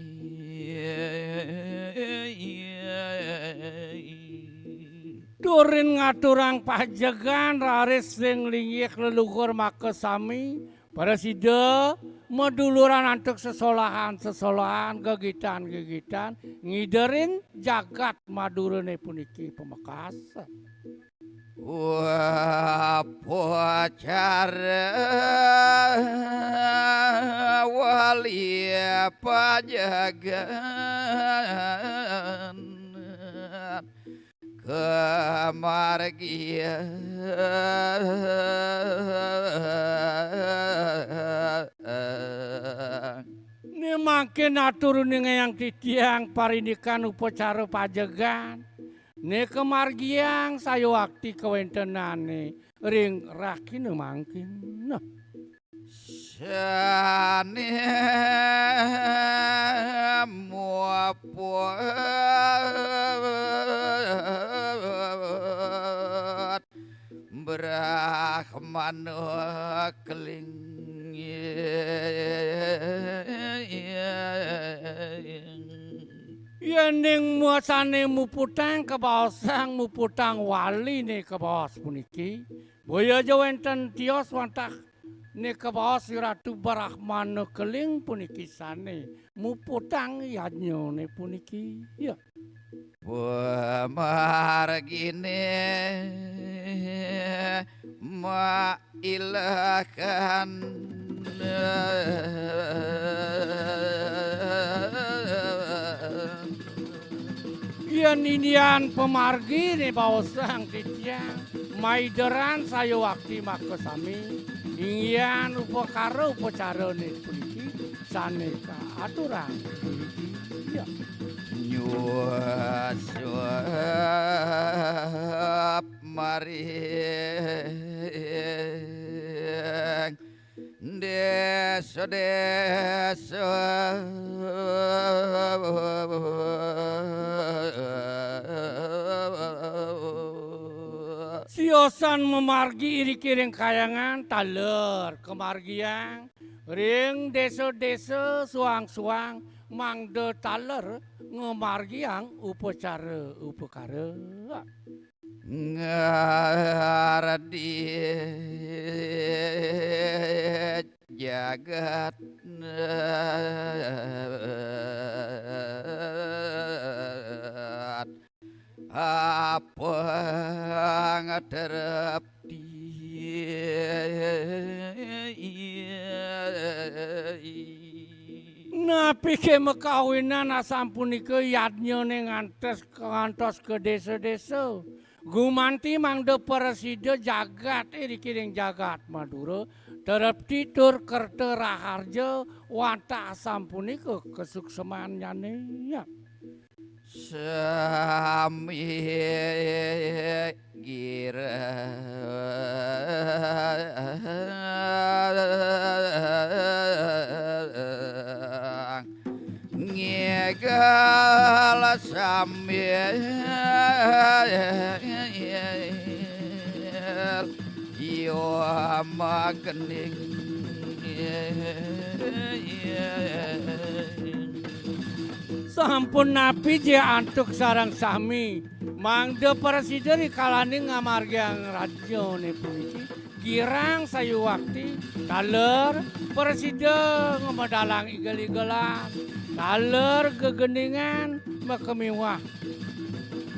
Turin ngaturang pajegan raris ring linggih leluhur makasami, prasida maduluran antuk sesolahan-sesolahan, gegitan-gegitan, ngiderin jagat Madurané puniki pamekas. Upacara wali pajagan kamargian. Né mangkin atur uning Eyang titiang parindikan upacara pajegan. Né kamargiang sayuwakti kawéntenané ring rahina mangkin. Nah. Sané muput Brahmana keling. Yéning muasané muputang kabaosang, muputang waliné kabaos puniki, boya ja wénten tios wantah né kabaos Ratu Brahmana keling puniki sané muputang yadnyané puniki. Ya. Pamarginé mailehan. Yén indian pamarginé baosang titiang maideran sayuwakti makasami, inggihan upakara upacarané puniki sané kaaturang puniki. Ya. Nyusup maring désa-désa. Siosan mamargi iriki ring kahyangan taler kamargiang ring désa-désa suang-suang mangda taler ngamargiang upacara upakara. Ngardi jagat apang terepti. Napiké makawinan asapunika yadnyané ngantos, ngantos ka désa-désa? Gumanti mangda prasida jagat iriki ring jagat Madura, terepti tur kerta raharja wantah asapunika kasuksemannyané. Ya. Sami gira ngigel sambil yo magening. Sampun napi ja antuk sareng sami, mangda prasida rikalaning ngamargiang rajané puniki, girang sayuwakti, taler prasida ngamedalang igel-igelan, taler gegendingan makamiwah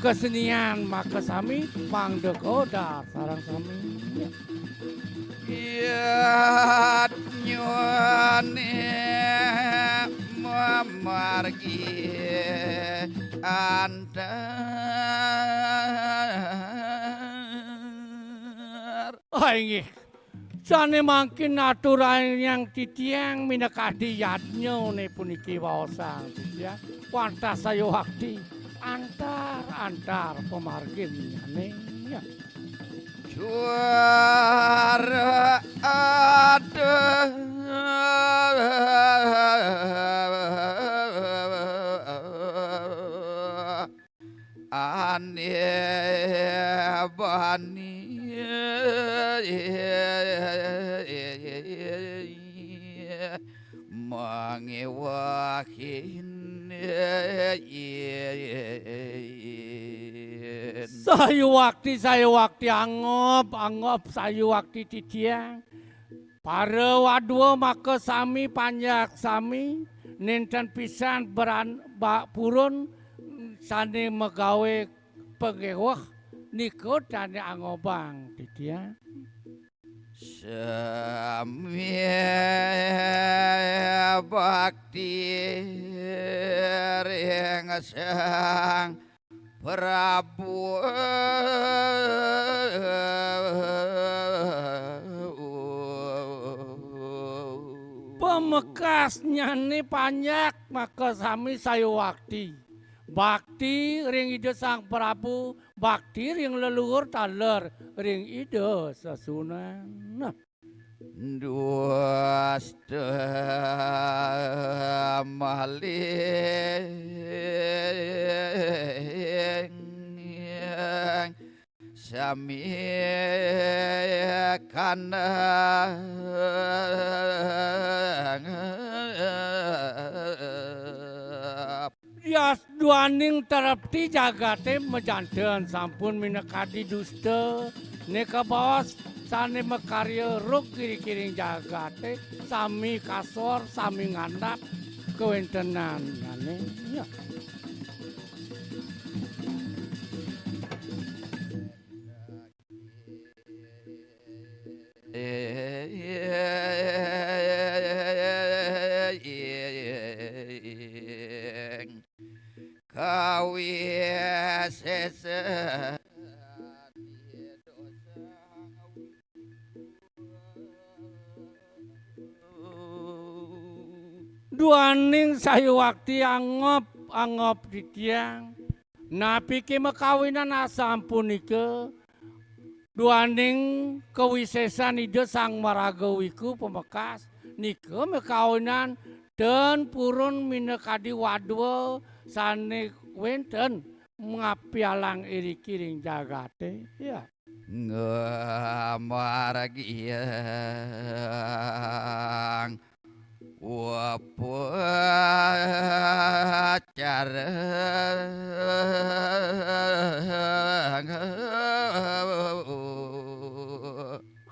kasenian makasami, mangda kaodar sareng sami. Yadnyané mamargi antar. Ah, inggih. Sané mangkin aturang titiang minakadi yadnyané puniki waosang titiang wantah sayuwakti antar-antar pamarginnyané. Juara ada. Ané bani mangiwahin. Sayuwakti, sayuwakti, angob, angob, sayuwakti titiang. Para wadwa makasami panjak sami, nénten pisan beran ba-, purun sané magawé pangéweh nika tané angobang titiang. Sami bakti ring Sang Prabu. Pamekasnyané panjak makasami sayuwakti. Bakti ring Ida Sang Prabu, bakti ring leluhur taler ring Ida Sesuhunan. Nah. Dusta maling sami kanang. Yas duaning trepti jagaté majanten sampun minakadi dusta, né kabaos sané makarya rug iri-iring jagaté, sami kasor, sami ngandap kawéntenanné. Ya. Kawisésan. Duaning sayuwakti angop, angop titiang. Napiké makawinan asapunika? Duaning kawisésan Ida Sang Maraga Wiku Pamekas, nika makawinan ten purun minakadi wadwa sané wénten ngapialang iri-iring jagaté. Ya. Ngamargiang upacara.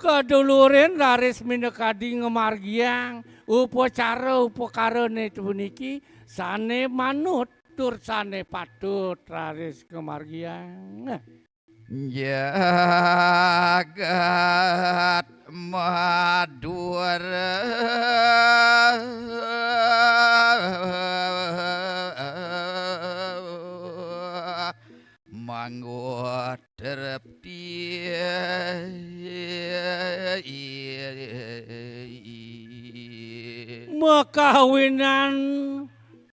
Kadulurin raris minakadi ngamargiang upacara upakarané puniki sané manut tur sané patut raris ngamargiang. Jagat Madura mangguh trepti. Makawinan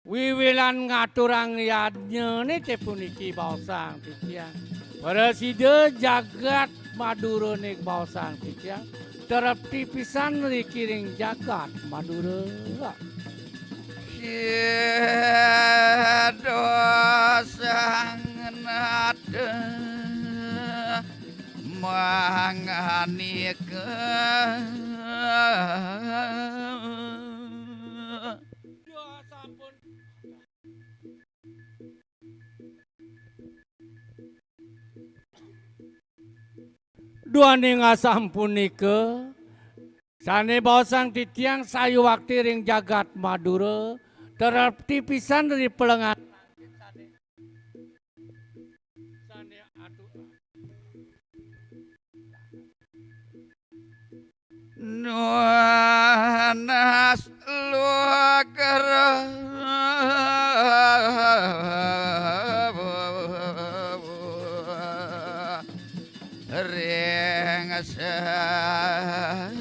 wiwilan ngaturang yadnyané té puniki baosang titiang. Prasida jagat Madurané baosang titiang. Trepti pisan ri iring jagat Madura. Sida sang nata manganika. Duaning asapunika, sané baosang titiang sayuwakti ring jagat Madura, trepti pisan ri pelengan. Nunas lugra ring Sang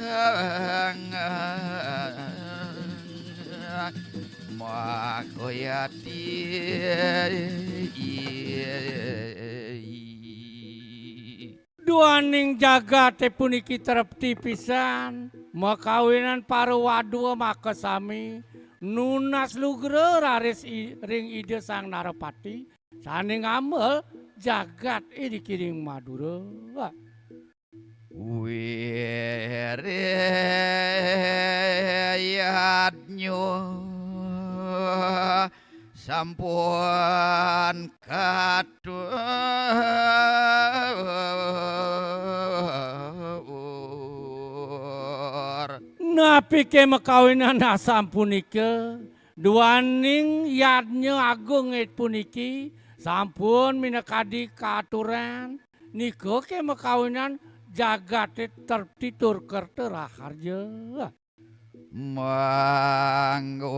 Makayati. Duaning jagaté puniki trepti pisan, makawinan para wadwa makasami nunas lugra raris i-, ring Ida Sang Narapati, sané ngamel jagat irikiring Madura. Wiriyadnya sampun katur. Napiké makawinan asapunika, duaning yadnya agung puniki sampun minakadi kaaturan, nika ké makawinan jagaté tertitur kerta raharja. Mangguh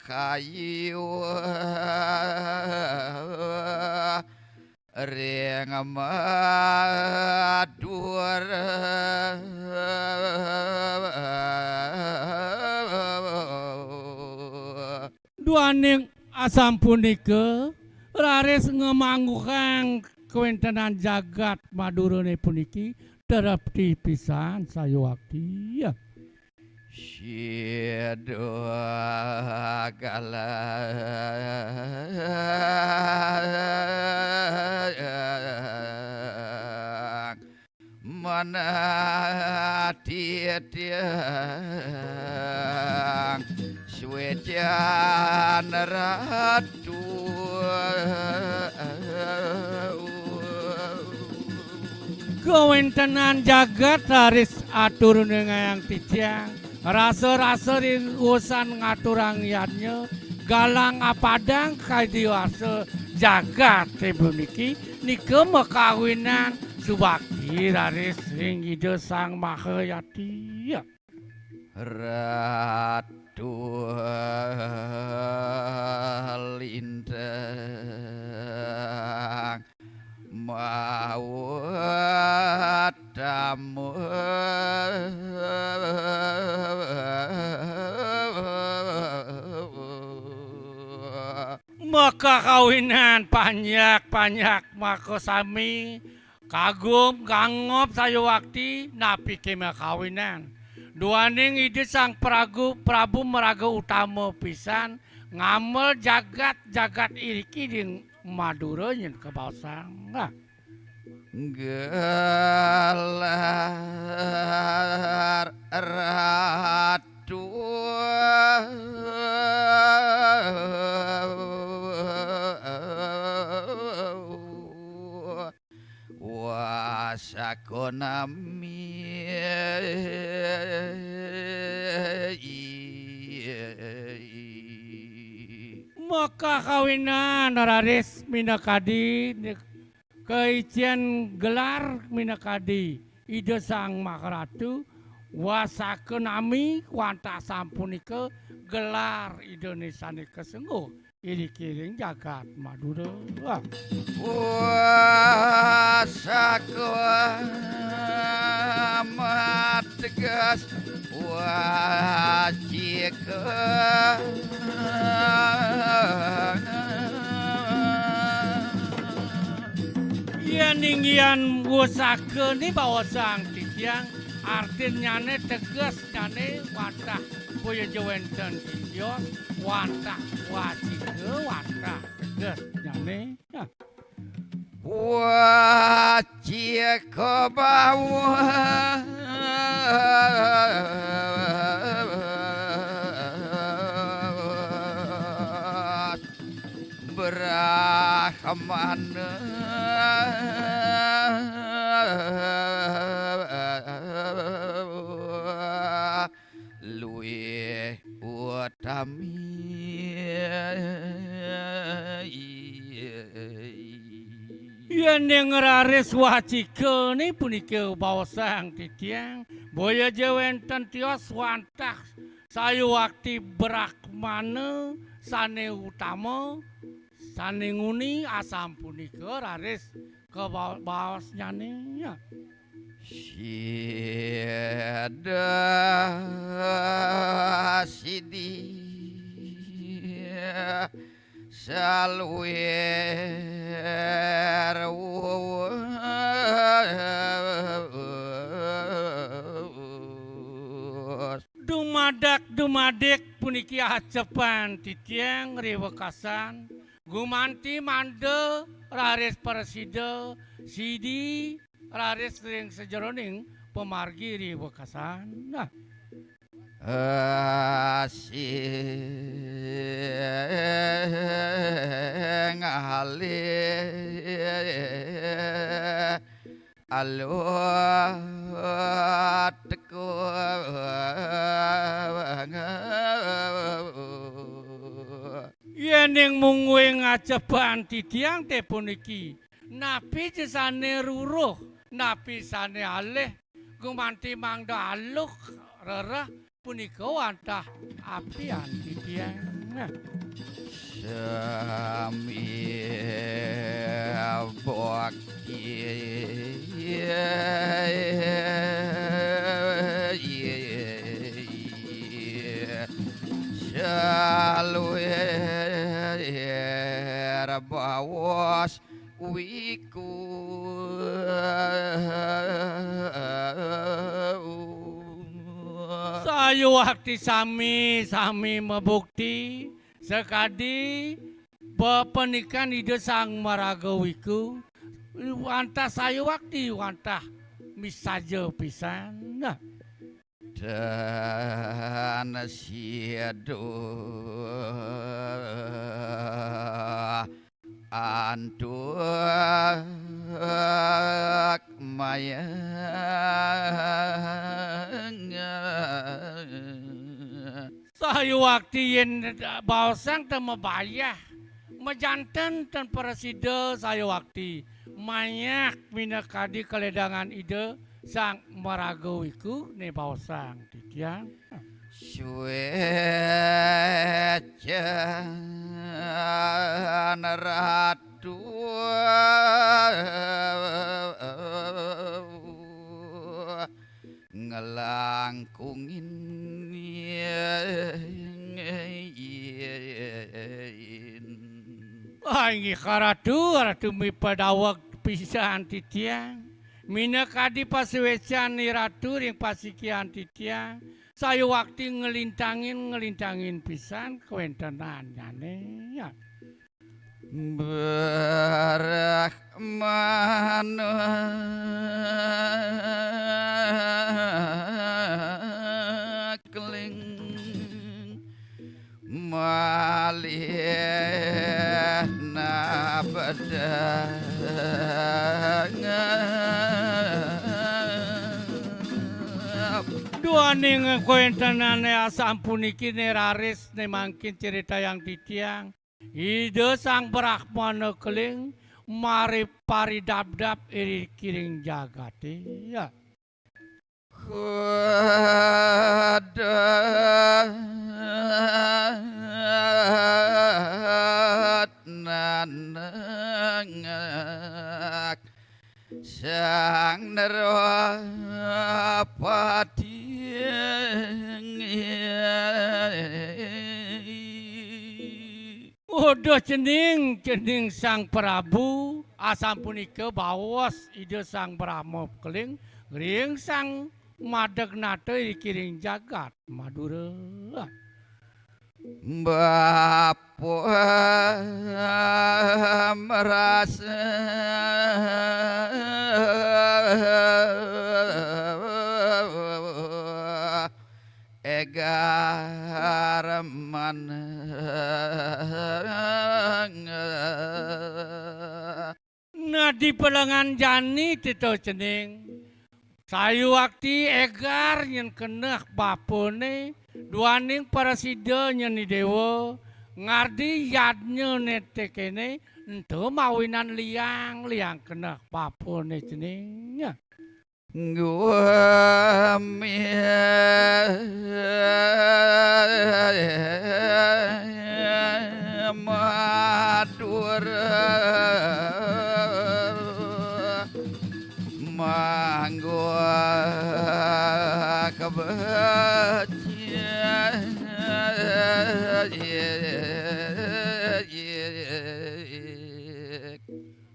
kayu ring Madura. Duaning asapunika, raris ngamangguhang kawéntenan jagat Madurané puniki, terepti pisan sayuwakti. Sida galang manatitiang suécan ratu. Kawéntenan jagat raris aturuningayang titiang, rasa-rasa ring usan ngaturang yadnya, galang apadang kadi rasa jagat puniki, nika makawinan subakti raris ring Ida Sang Mahayati. Ratu Lintang mawatama. Makawinan panjak-panjak makasami, kagum gangop sayuwakti napiké makawinan. Duaning Ida Sang Pragu, Prabu maraga utama pisan, ngamel jagat-jagat iriki ring Madura nyén kabaosang. Nah. Gelar ratu wasaka nami. Makawinan raris minakadi, kaicén gelar minakadi Ida Sang Maharatu, wasaka nami wantah sapunika gelar Idané sané kasengguh iriki ring jagat Madura. Wah. Wasaka mateges wacika. Yén inggihan wasaka né baosang titiang, artinnyané tegesnyané wantah boya ja wénten tios, wantah wacika, wantah tegesnyané. Nah. Wacika baos Brahmana luwih utami. Yéning raris wacikané punika baosang titiang, boya ja wénten tios wantah sayuwakti Brahmana sané utama, sané nguni asapunika raris kabaosnyané. Sida sidi saluir wuwus. Dumadak dumadik puniki acepan titiang ri wekasan, gumanti manda raris prasida sidi raris ring sajeroning pamargi ri wekasan. Nah. Sing alih Aluh teko. Yéning mungguing ajeban titiang té puniki, napi ja sané ruruh, napi sané alih, gumanti mangda aluh rereh, punika wantah apian titiang. Sami bakti. Saluir bawas wiku. Sayuwakti sami-sami mabukti, sakadi pepenikan Ida Sang Maraga Wiku, wantah sayuwakti, wantah misaja pisan. Nah. Dan sido antuk mayang. Sayuwakti yén baosang té mabayah, majanten ten prasida sayuwakti, mayah minakadi kaledangan Ida Sang Maraga Wiku né baosang titiang. Suécan Ratu ngelangkungin. Ah, inggih Ratu, Ratu mipadaweg pisan titiang. Minakadi pasuécan Ratu ring pasikian titiang, sayuwakti nglintangin, nglintangin pisan kawéntenannyané. Ya. Brahmana keling malih nabedang. Duaning kawéntenané asampunikiné raris né mangkin critayang titiang. Ida Sang Brahmana keling mari paridabdab iri kiring jagaté. Ya. Kudat nanengak Sang Narapati. Uduh cening, cening Sang Prabu, asampunika baos Ida Sang Brahma keling ring Sang Madegnata iri kiring jagat Madura. Bapa merasa égar maneng. Nadi pelengan jani tita cening. Sayuwakti égar nyén keneh bapané, duaning prasida nyén i déwa, ngardi yadnyané té kéné, ento mawinan liang, liang keneh bapané cening. Gumi Madura manggo kebecik.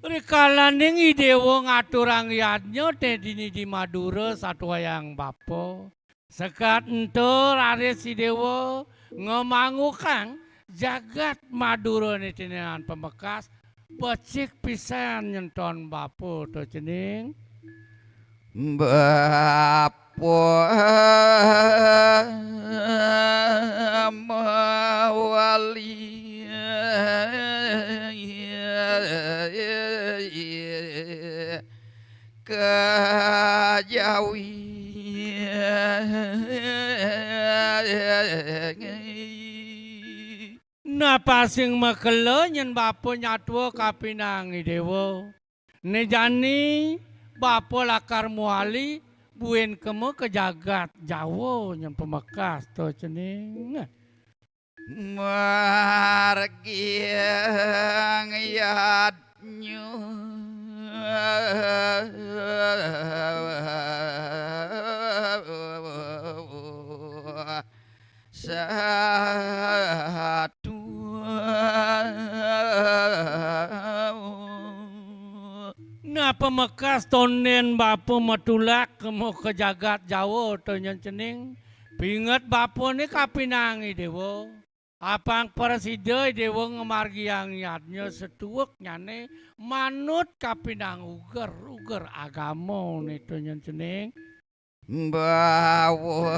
Rikalaning i déwa ngaturang yadnya té dini di Madura satuayang bapa. Sekad ento raris i déwa ngamangukang jagat Madura né tinenan pamekas, becik pisan nyenton bapa to cening. Bapa mawali kejawi. Napa sing makelo nyen bapa nyatua kapinang I Déwa. Né jani bapa lakar muali buin kema ka jagat Jawa nyen pamekas to cening. Margi yadnya satu. Nah, pamekas tondén bapa matulak kema ka jagat Jawa to nyen cening. Pinget bapa né kapinang I Déwa. Apang prasida I Déwa ngamargiang yadnya setueknyané manut kapinang uger-uger agama né to nyen cening. Bawas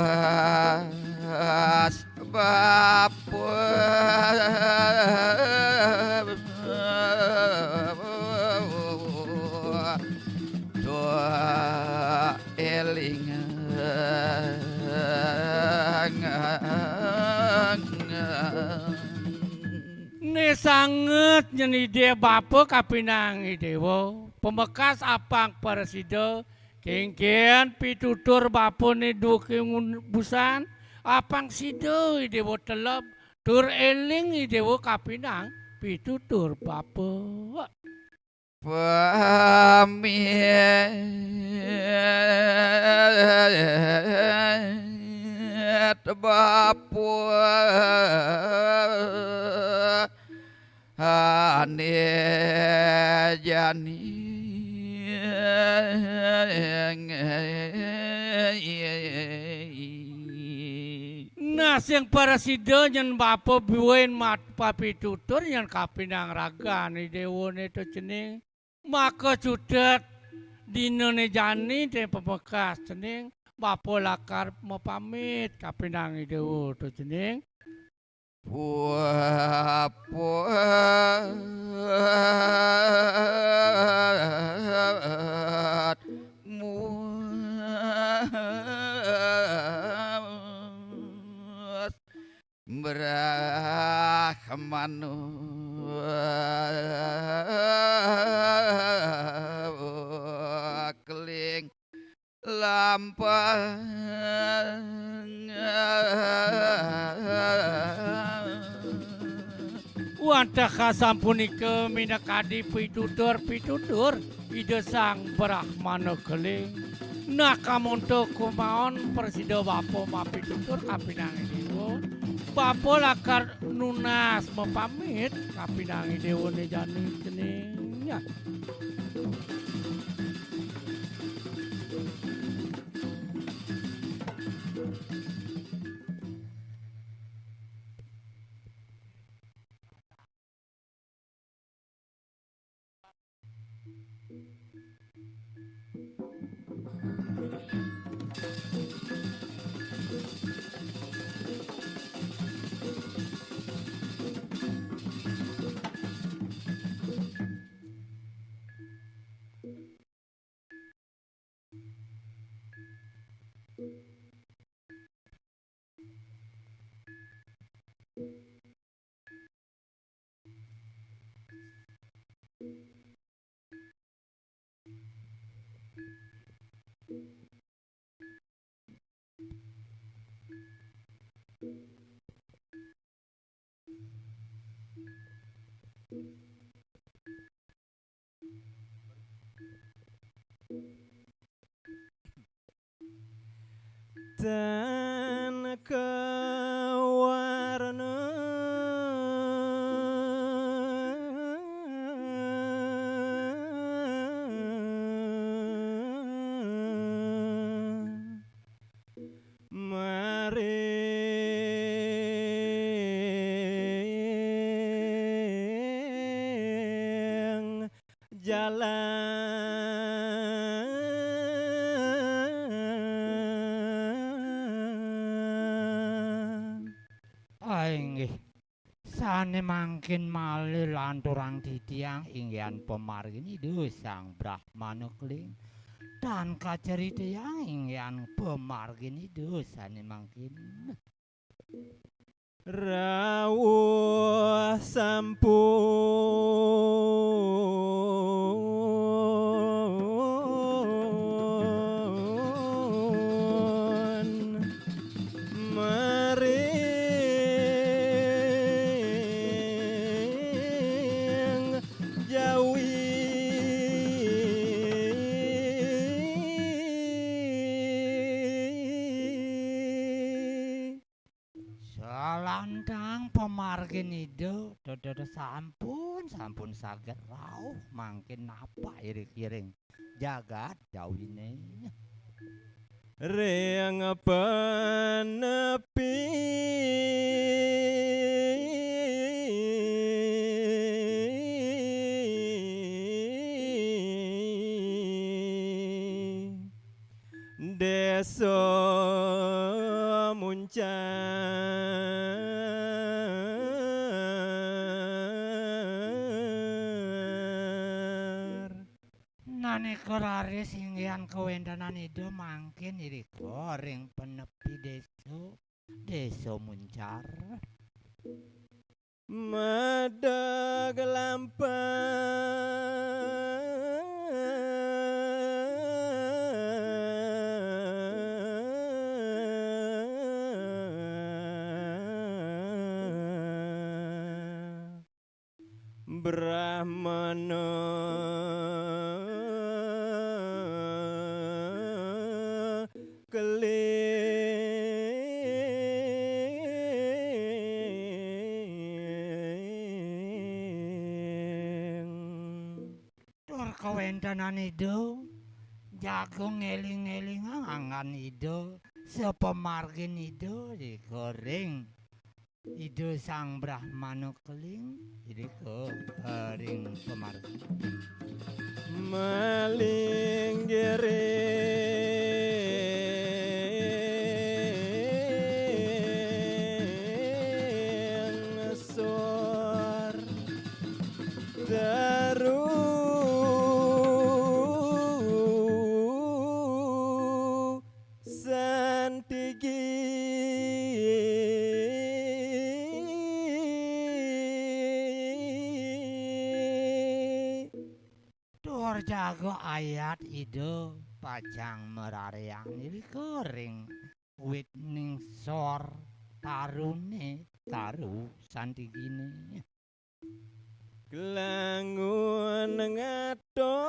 bapa to éling. Né sanget nyen I Dé bapa kapinang I Déwa. Pamekas apang prasida Kéngkén pitutur bapané duké ngun-, busan, apang sida I Déwa teleb, tur éling I Déwa kapinang pitutur bapa. Pamit bapa. Ané jani. Nah, sing prasida nyen bapa buin mat-, papitutur nyen kapinang ragan I Déwané to cening. Maka cutet dinané jani dé pamekas cening, bapa lakar mapamit kapinang I Déwa to cening. Puat muas Brahmana keling lampah. Wantah kasampunika minakadi pitutur-pitutur Ida Sang Brahmana Keling. Nah, kamonto kumaon prasida bapa mapitutur kapinang I Déwa. Bapa lakar nunas mapamit kapinang I Déwané jani cening. Ya. Tan kawarna. Maring jalan. Ah, inggih. Sané mangkin malih lanturang titiang inggihan pamargin Ida Sang Brahmana Keling. tan kacaritayang inggihan pamargin Ida sané mangkin. Rawuh sampun mering jawi. Salantang pamargin Ida, dados sampun, sampun saged rauh mangkin napak irik-iring jagat jawiné. Ring panepi Désa Muncar. Nanika raris inggihan kawéntenan Ida mangkin irika ring panepi désa, Désa Muncar. Madeg lampah. Brahmana keling. Tur kawéntenan Ida jaga ngéling-élingang anggan Ida, sapamargin Ida, ring Ida Sang Brahmana Keling, irika, eh, ring pamargi. Malinggiring sor teru santigi. Tur jaga ayat Ida pacang mararéang irika ring witning sor taruné, taru santiginé. Klangun ngaton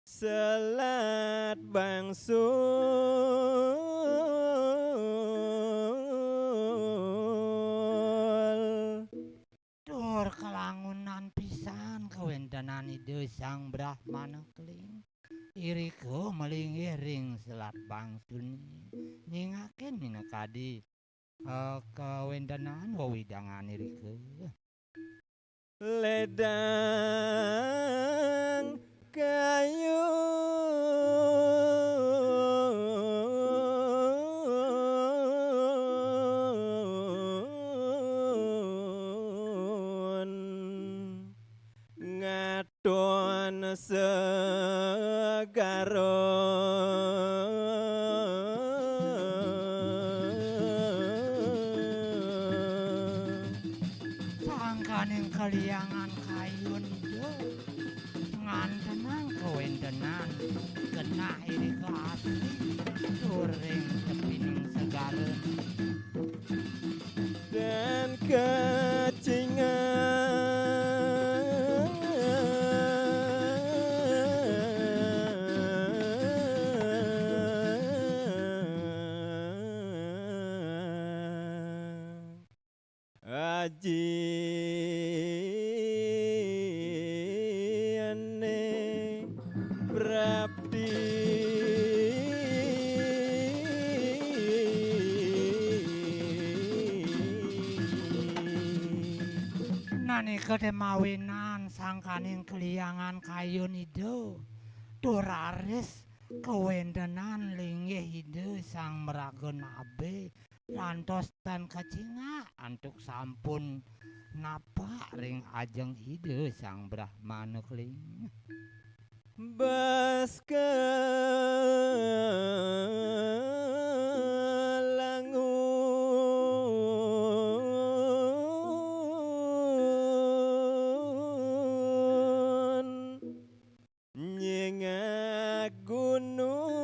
selat bangsul. Tur kalangunan pisan kawéntenan Ida Sang Brahmana Keling. Irika malinggih ring selat bangsulné, nyingakin minakadi, eh, kawéntenan wewidangan irika. Ledang kayun ngaton segara. Sangkaning kaliangan kayun Ida, ngantenang kawéntenan genah irika asri tur ring tepining segara. Dan kacingan. Ajiné prapti. Nanika té mawinan sangkaning kaliangan kayun Ida, tur raris kawéntenan linggih Ida Sang Maraga Nabé Lantos tan kacingak antuk sampun napak ring ajeng Ida Sang Brahmana Keling. Baska langun nyingak gunung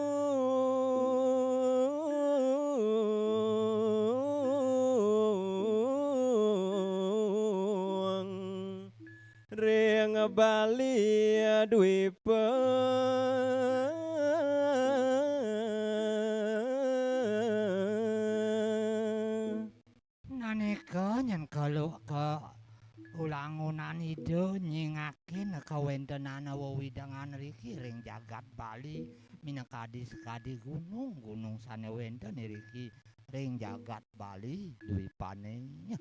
ring Bali Dwipa. Nanika nyen kelu-, keulangunan Ida nyingakin kawentenan wewidangan riki ring jagat Bali, minakadi sakadi gunung-gunung sane wenten iriki ring jagat Bali Dwipane.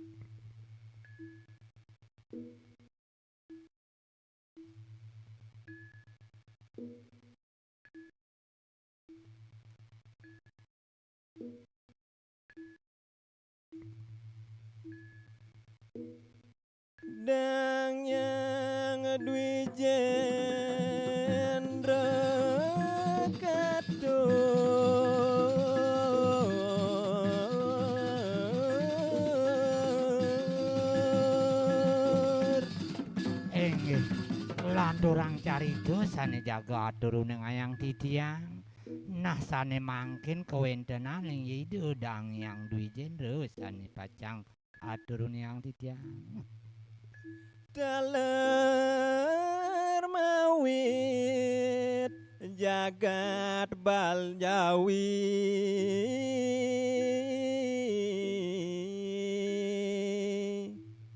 Dang Hyang Dwijendra katur. Inggih, lanturang carita sane jaga aturuning ayang titiang. Nah, sane mangkin kawentenan inggih Ida Dang Hyang Dwijendra sane pacang aturuning titiang. Taler mawit jagat Bal Jawi.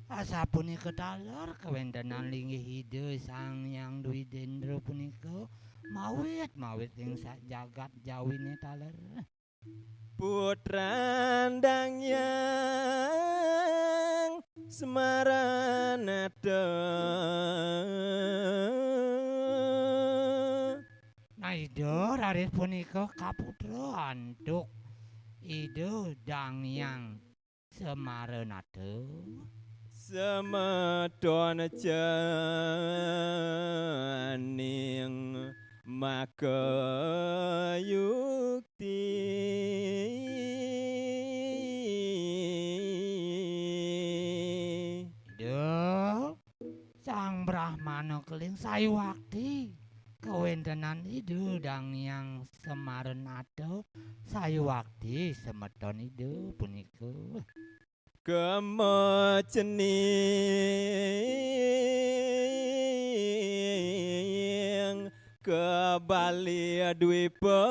Asapunika taler kawentenan linggih Ida Sang Hyang Dwijendra punika mawit, mawit ring sak jagat Jawine taler. Putran Dang Hyang Semaranata. Nah, Ida raris punika kaputra antuk Ida Dang Hyang Semaranata. Semeton cening makayukti. Ida Sang Brahmana Keling sayuwakti kawentenan Ida Dang Hyang Semaranata, sayuwakti semeton Ida punika. Kema cening ka Bali Dwipa.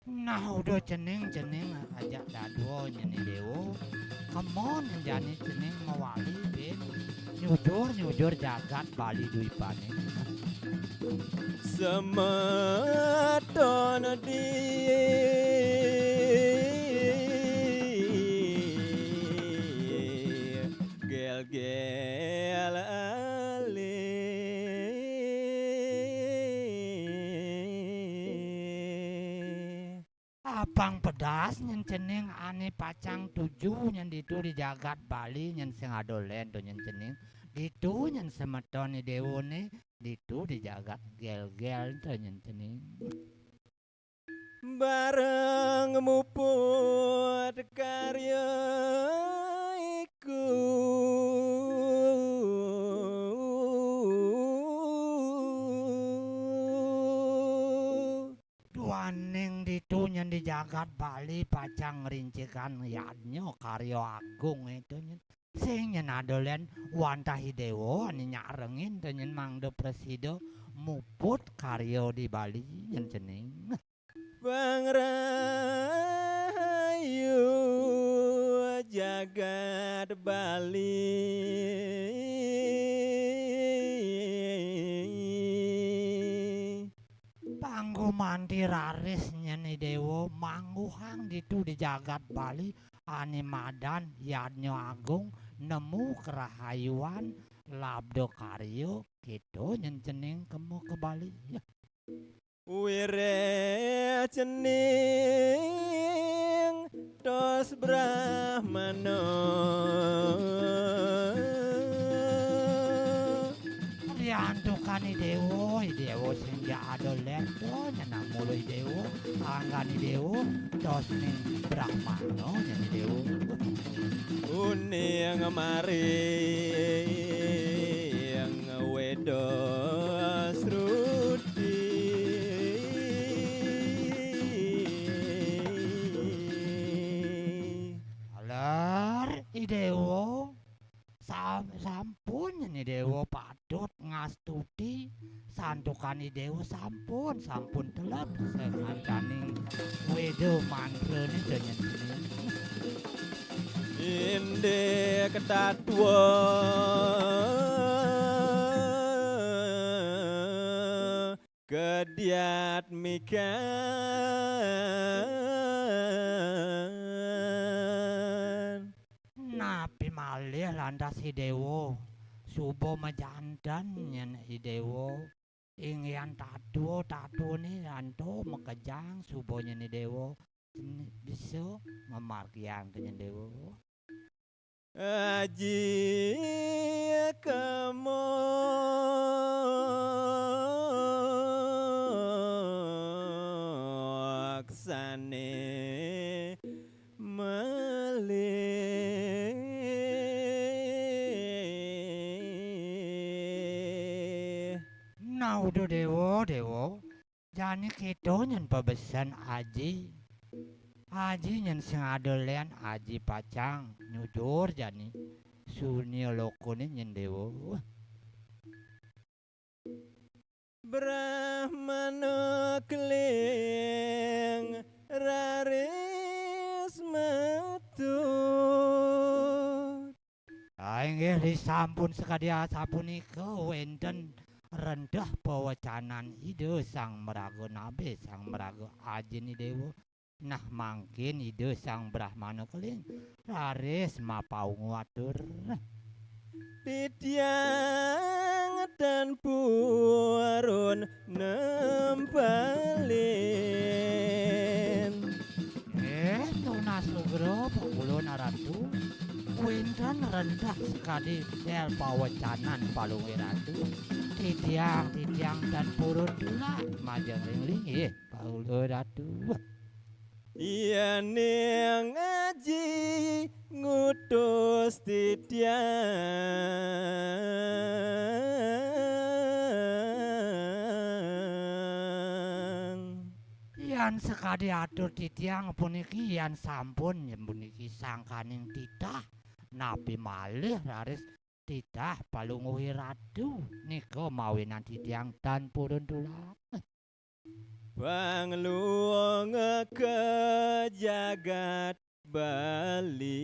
Nah, uduh cening, cening ajak dadua nyen i dewa. Kema nyen jani cening mawali bin nyujur, nyujur jagat Bali Dwipane. Semeton di gel-gel alih. Apang pedas nyen cening ane pacang tuju nyen ditu di jagat Bali nyen sing ada len to nyen cening. Ditu nyen semeton i dewane, ditu di jagat gel-gel to nyen cening. Bareng muput karya iku. Duaning ditu nyen di jagat Bali pacang ngrincikan yadnya karya agung itu nyen. Sing nyen ada len wantah i dewa ane nyarengin to nyen mangda prasida muput karya di Bali nyen cening. Pangrayu jagat Bali. Panggumanti raris nyen i dewa mangguhang ditu di jagat Bali ane madan yadnya agung nemu karahayuan labda karya kita nyen cening kema ka Bali. Wiréh cening tos Brahmana. Riantukan I Déwa, I Déwa sing ja ada lén to nyeneng mula I Déwa, anggan I Déwa tos ning Brahmana nyen I Déwa. Uning maring Wéda Sruti. Taler I Déwa. Sam-, sampun nyen I Déwa patut ngastuti, santukan I Déwa sampun, sampun telet sakancaning Wéda mantrané jenengan. Indik tatwa kediatmikan. Napi malih lantas I Déwa suba majanten nyen I Déwa. Inggihan tatwa, tatwané antuk makejang suba nyen I Déwa bisa mamargiang ka nyen Déwa. Aji kamoksané malih. Nah, uduh Déwa, Déwa. Jani kéto nyen pabesen Aji. Aji nyen sing ada lén, Aji pacang nyujur jani. Surya lokané nyen Déwa. Brahmana keling raris metut. Ah, inggih, risampun sakadi asapunika wénten rentah pawecanan Ida Sang Maraga Nabi, Sang Maraga Ajin I Déwa. Nah, mangkin Ida Sang Brahmana Keling raris mapaungu atur. Titiang tan purun nempalin. Eh, tunas lugra pakulun Ratu. Wénten rentah sakadi dél pawecanan Palungguh Ratu. Titiang, titiang tan purun tulak majeng ring linggih Palungguh Ratu. Yéning Aji ngutus titiang. Yan sakadi atur titiang puniki, yan sampun, yan puniki sangkaning titah, napi malih raris titah Palungguh Ratu nika mawinan titiang tan purun tulak. Panglunga ka jagat Bali.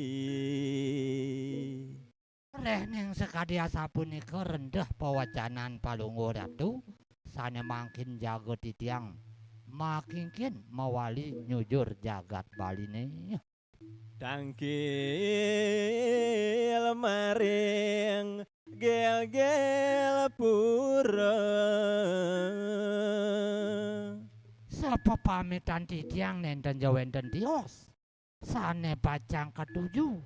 Réh ning sakadi asapunika rentah pawacanan Palungguh Ratu, sané mangkin jaga titiang makingkin mawali nyujur jagat Baliné. Tangkil maring Gélgélpura. Sapapamitan titiang nénten ja wénten tios sané pacang katuju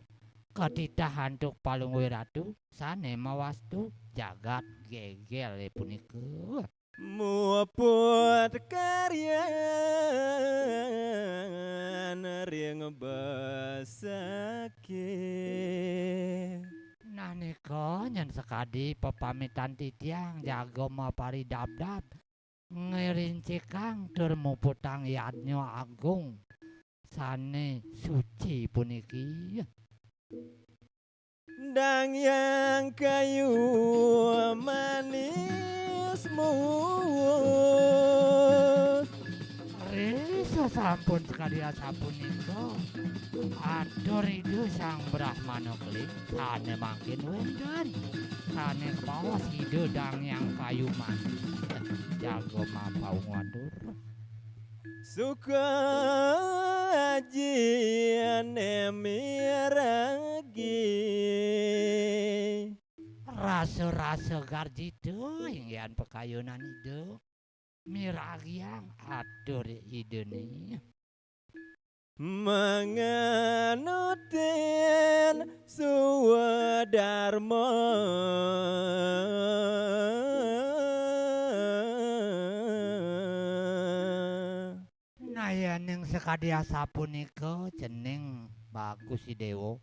katitah antuk Palungguh Ratu sané mawastu jagat Gégél punika. Muput karyan ring besake. Nah, nika nyen sakadi pepamitan titiang jaga maparidabdab, ngrincikang tur muputang yadnya agung sané suci puniki. Dang Hyang Kayu Manis Muwut. Ri sasampun sakadi asapunika, atur Ida Sang Brahmana Keling sané mangkin wénten, sané kabaos Ida Dang Hyang Kayu Manis, jaga mapaungu atur. Suka ajiné miragi. Rasa-rasa garjita inggihan pakayunan Ida. miragiang atur Idene. Manganutin swadarma. Nah, yening sakadi asapunika cening bagus Idewa,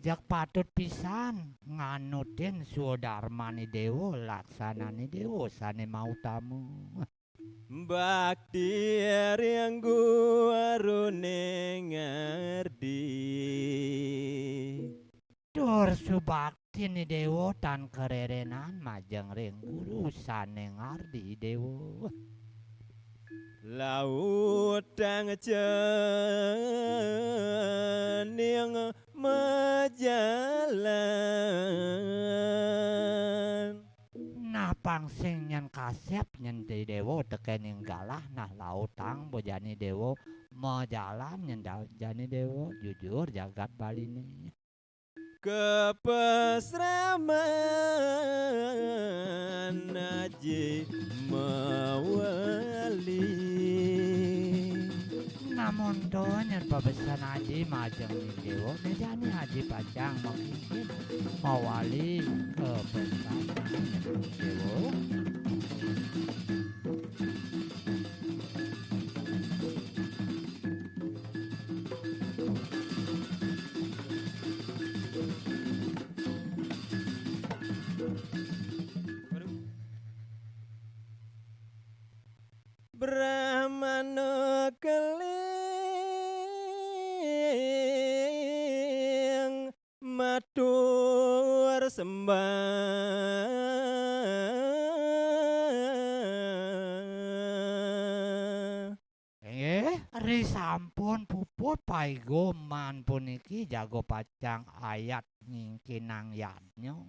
jeg patut pisan nganutin swadarmane Dewa, laksanane Dewa sane mautama. Bakti ring gurune ngardi. Tur subaktine Dewa tan karerenan majeng ring guru sane ngardi Dewa. Lautang cening majalan. Nah, pang sing nyen kasep nyen Dewa tekening galah, nah, lautang bojane Dewa majalan nyen da-, jane Dewa, jujur jagat Baline. Kapasraman Aji mawali. Namun to nyen pabesan Aji majeng Dewa, ne jane Aji pacang makingkin mawali kapasraman Dewa. Brahmana keling matur sembah. Inggih, risampun puput paigoman puniki jago pacang ayat ngingkinang yadnya.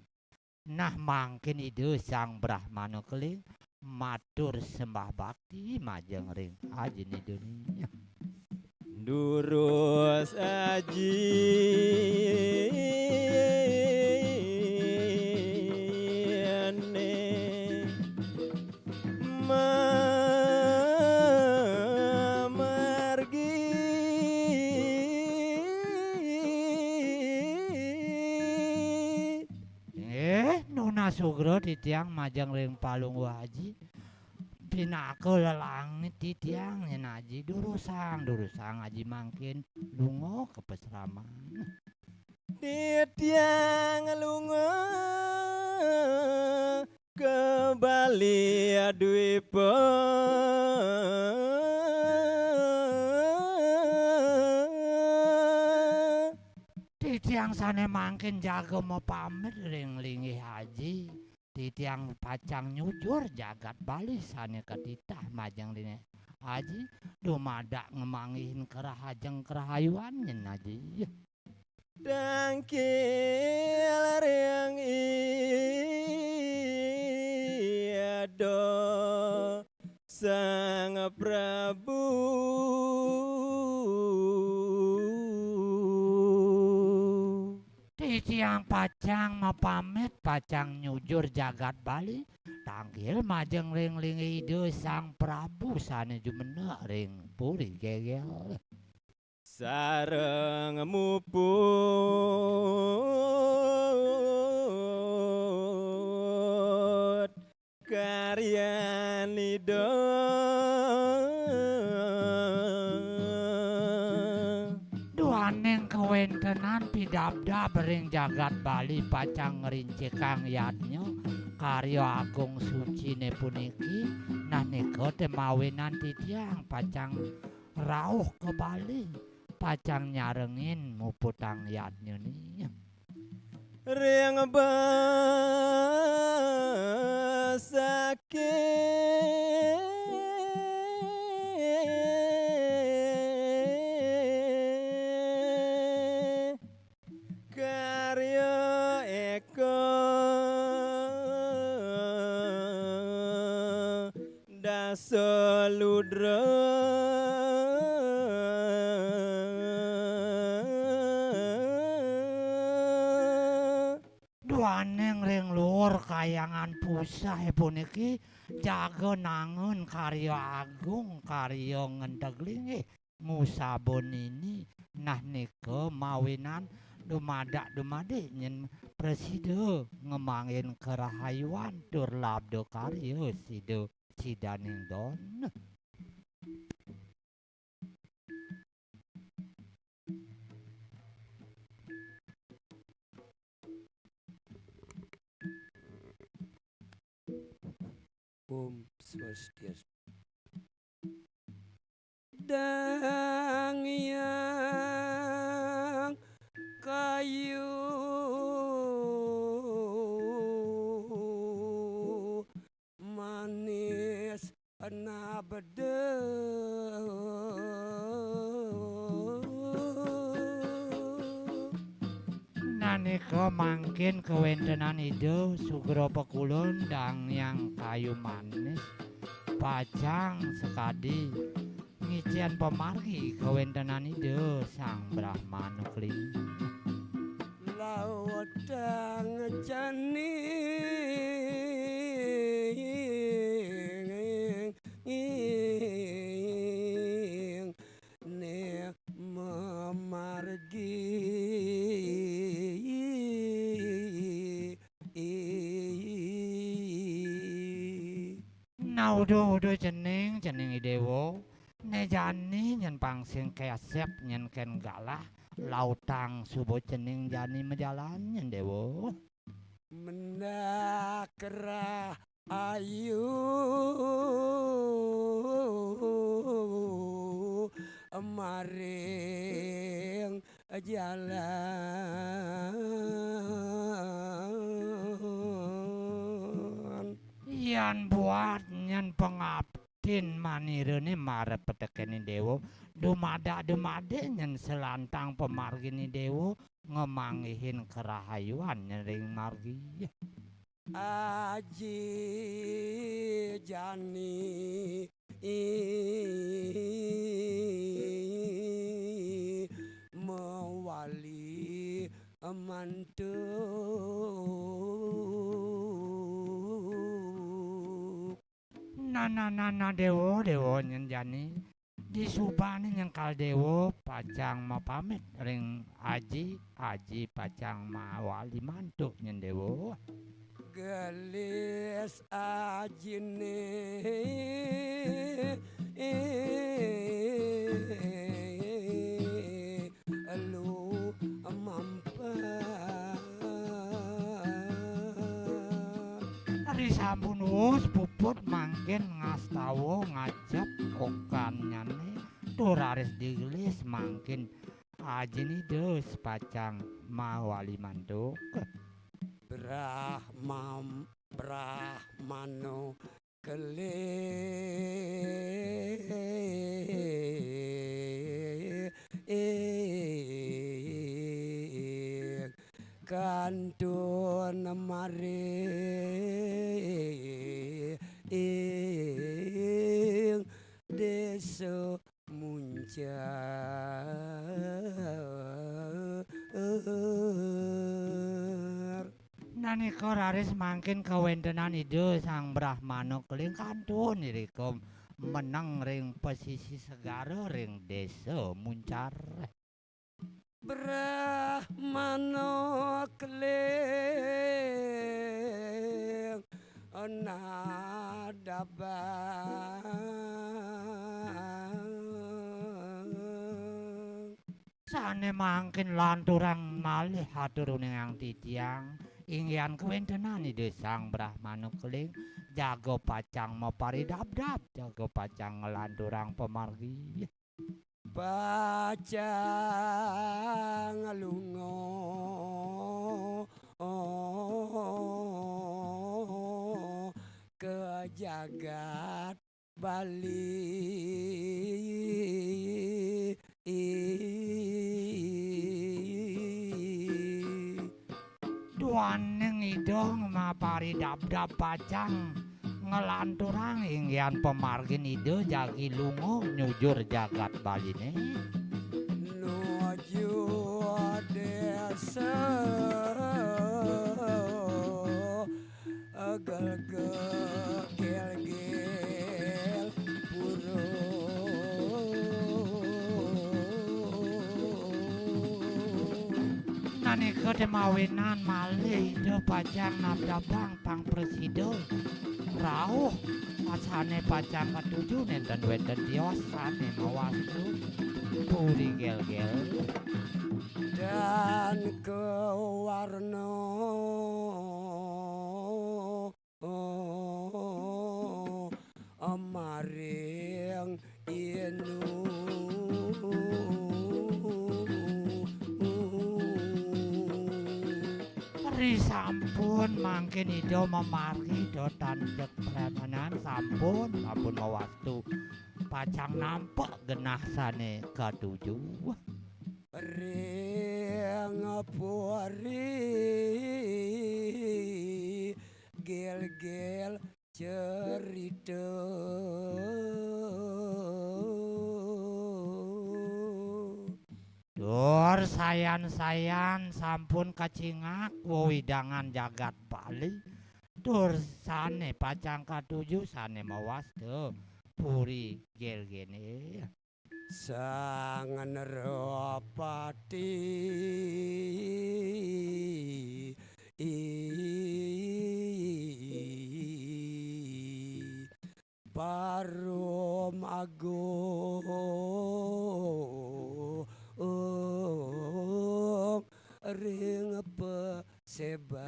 Nah, mangkin Ida Sang Brahmana Keling matur sembah bakti majeng ring Ajine Dune. Durus Ajine mamargi. Inggih, nunas sugra titiang majeng ring Palungguh Aji. Pinaka lelangit titiang nyen Aji, durusang, durusang Aji mangkin lunga ka pasraman. Titiang lunga ka Bali Dwipa. Titiang sane mangkin jaga mapamit ring linggih Aji. Titiang pacang nyujur jagat Bali sane katitah majeng ring Aji, dumadak ngamanggihin karahajeng karahayuan nyen Aji. Tangkil ring Ida Sang Prabu. Titiang pacang mapamit, pacang nyujur jagat Bali, tangkil majeng ring linggih Ida Sang Prabu sane jumeneng ring Puri Gegel. Sareng muput karyan Ida. Duaning kawentenan pidabdab ring jagat Bali pacang ngrincikang yadnya karya agung sucine puniki, nah nika te mawinan titiang pacang rauh ka Bali, pacang nyarengin muputang yadnyane. Ring Besakih. Karya eka dasa ludra. Duaning ring luhur kayang Lan puseh puniki jaga nangun karya agung, karya ngentegeling, eh, ngusaba nini, nah nika mawinan dumadak-dumadik nyen prasida ngemangin karahayuan tur labda karya sida sidaning don. Om Swastiastu. Dang Hyang Kayu Manis Nabda. Nanika mangkin kawentenan Ida sugra pakulun Dang Hyang Kayu Manis pacang sakadi ngicen pamargi kawentenan Ida Sang Brahmana Keling. Lautang jani ne mamargi. Naudo-udo cening, cening Idewa, ne jani nyen pang sing kesep nyen ken galah, lautang suba cening jani majalan nyen Dewa. Mendak rahayu maring jalan. Yan buat nyen pangaptin manirane marep petekene Dewa, dumadak-dumadik nyen selantang pamargine Dewa ngemanggihin karahayuan nyen ring margi. Aji jani mawali mantuk. Nana, nana, Dewa, Dewa, nyen jani. Disubane nyengkal Dewa pacang mapamit ring Aji, Aji pacang mawali mantuk nyen Dewa. Gelis ajine lumampah. Ari sampun wus puput mangkin ngastawa ngajep okannyane, tur raris digelis mangkin Ajine Ida pacang mawali mantuk. Brahma, Brahmana Keling kantun maring desa Muncar. Nanika raris mangkin kawentenan Ida Sang Brahmana Keling kantun irika meneng ring pasisi segara ring desa Muncar. Brahmana Keling nadabang. Sane mangkin lanturang malih atur uningang titiang, inggihan kawentenan Ida Sang Brahmana Keling, jaga pacang maparidabdab, jaga pacang nglanturang pamargi. Pacang lunga ka jagat Bali. Duaning Ida maparidabdab pacang nglanturang inggihan pamargin Ida jagi lunga nyujur jagat Baline. Nuju desa. Nika temawinan malih Ida pacang nabdabang pang prasida. Rauh asane pacang katuju nenten wenten tios sane mawastu Puri Gelgel. Dan kewarna maring Inu. Ri sampun mangkin Ida mamargi Ida tan cek pramanan sampun, sampun mawastu pacang nampek genah sane katuju. Ring puri Gelgel cerita. Tur sayan-sayan sampun kacingak wewidangan jagat Bali. Tur sane pacang katuju sane mawasta Puri Gelgene. Sang Nerapati Barum Agung ring Paseban.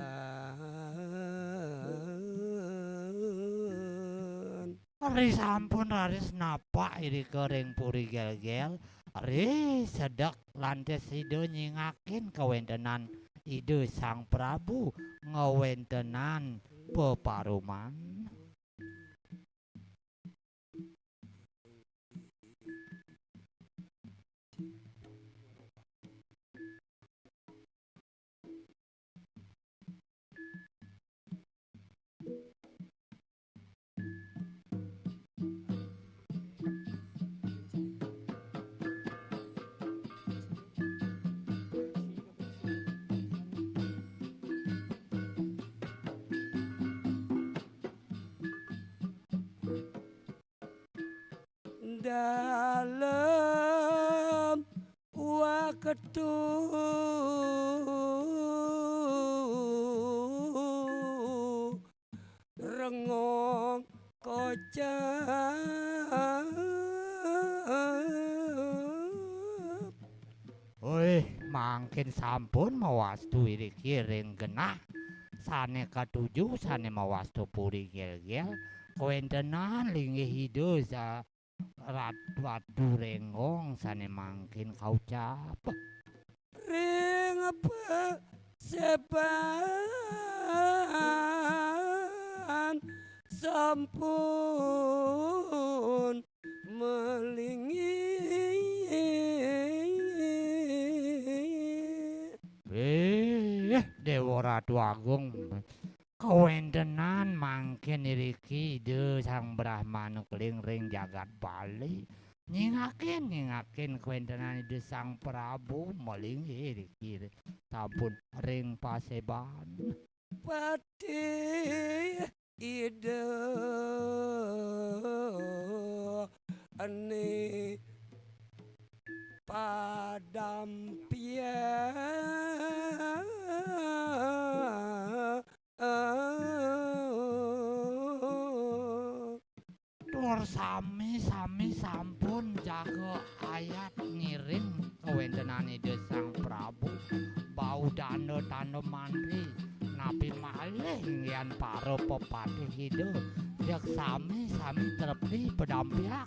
Ri sampun raris napak irika ring Puri Gelgel, ri sedek lantas Ida nyingakin kawentenan Ida Sang Prabu ngawentenan peparuman. Dalem waktu rengong kocap. Oi, mangkin sampun mawastu iriki ring genah sane katuju sane mawastu Puri Gelgel, kawentenan linggih Ida sa-, Rat-, Ratu Renggong sane mangkin kaucap. Ring Paseban sampun malinggih. Eh, Dewa Ratu Agung, kawentenan mangkin iriki Ida Sang Brahmana Keling ring jagat Bali. Nyingakin, nyingakin kawentenan Ida Sang Prabu malinggih iriki sampun ring paseban. Patih Ida ane padampiak. Tur sami-sami sampun jaga ayat ngiring kawentenan Ida Sang Prabu. Bau danda tanda mantri, napi malih inggihan para pepatih Ida, jeg sami-sami trepti padampiak.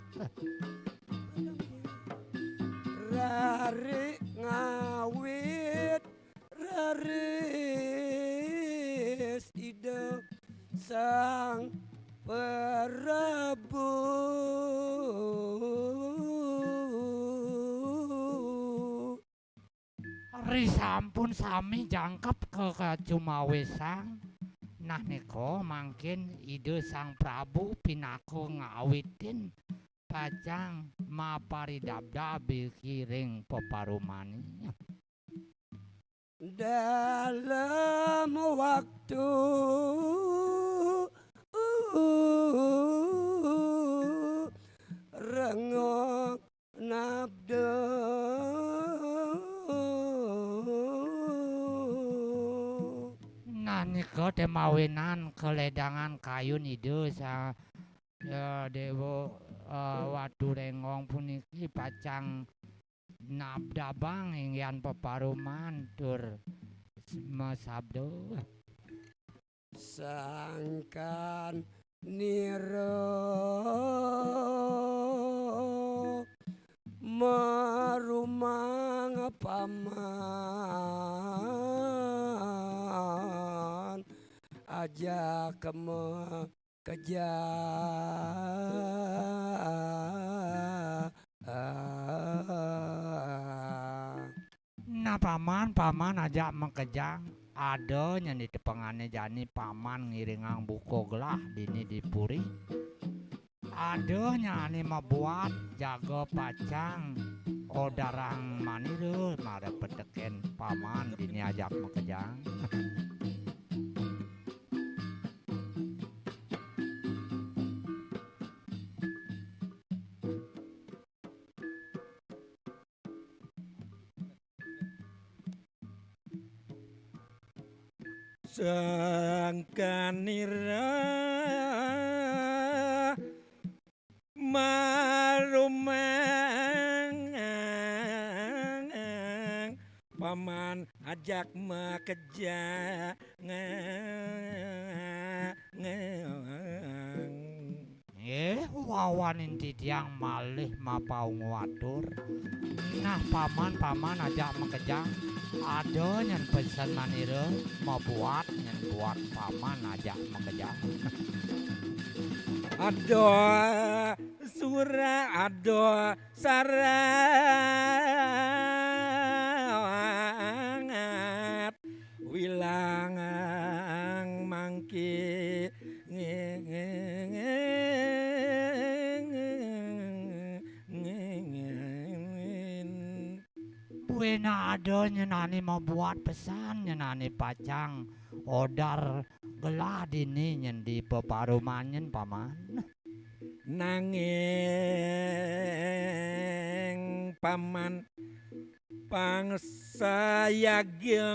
Rari ngawit raris Ida Sang Prabu. Ri sampun sami jangkep ka-, kacumawisang. Nah, nika mangkin Ida Sang Prabu pinaka ngawitin pacang maparidabdab iriki ring peparumane. Dalem waktu rengok nabda. Temawinan kaledangan kayun Ida Sa-, eh, Déwa, eh, Waturénggong puniki pacang nabdabang inggihan peparuman tur s-, masabda. Sangkan nira marumang paman ajak makejang. Nah, paman, paman ajak makejang. Ada nyén di tepengané jani paman ngiringang buka gelah dini di puri. Ada nyén ané mabuat jaga pacang odarang manira mara petekén paman dini ajak makejang. Sangkan nira marumang paman ajak makejang. Nggih, wawanin titiang malih mapaungu atur. Nah, paman, paman ajak makejang. Ada nyén pesen manira, mabuat nyén buat paman ajak makejang. Ada sura, ada sarangat, wilangang mangki. Buina ada nyén ané mabuat pesan, nyén ané pacang odar gelah dini nyén di peparuman nyén, paman. Nanging paman pang sayaga.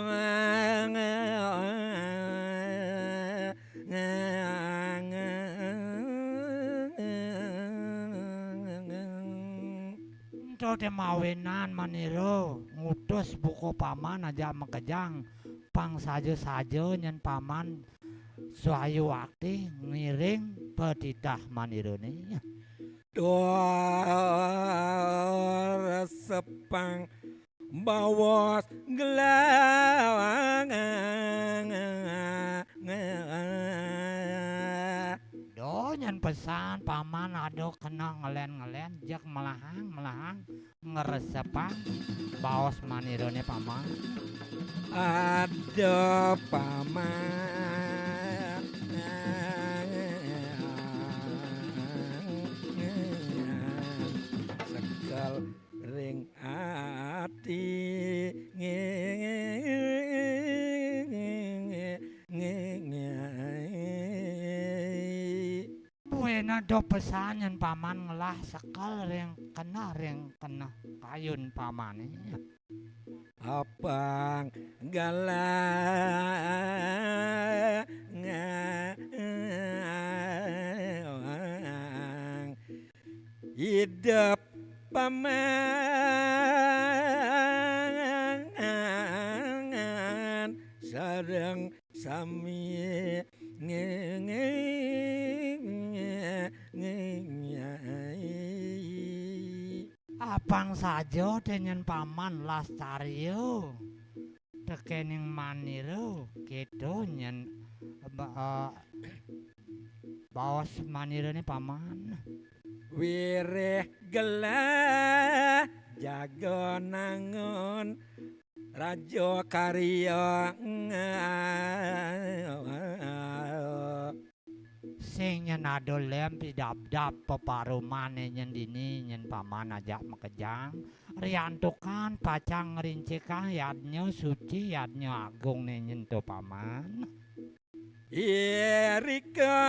Ento té mawinan manira ngutus buka paman ajak makejang, pang saja-saja nyén paman sayu akti ngiring patitah manirané. Dor sepang baos gelang. Do nyén pesan paman ada kena ngelén-ngelén, jeg melahang-melahang ngresepang baos manirané, paman. Ada paman sekel ring ati. Buina do pesan nyén paman ngelah sekel ring keneh, ring keneh kayun pamané. Apang galang idep paman sareng sami. Apang saja té nyén paman lastarya tekéning manira, kéto nyén ba-, eh, baos manirané, paman. Wiréh gelah jaga nangun raja karya. Sing nyén ada lem pidabdab peparumané nyén dini nyén paman ajak makejang, riantukan pacang ngrincikang yadnya suci, yadnya agungné nyén to, paman. Irika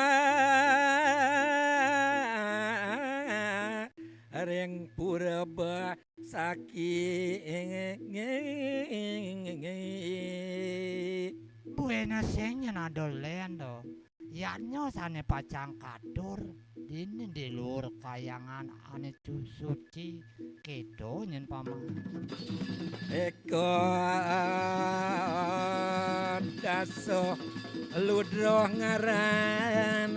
ring purba saki. Kuwéna sing nyén ada lén to. Yadnya sané pacang katur, dini di luhur kahyangan ané cu-, suci, kéto nyén Paman. Eka dasa ludra ngaran.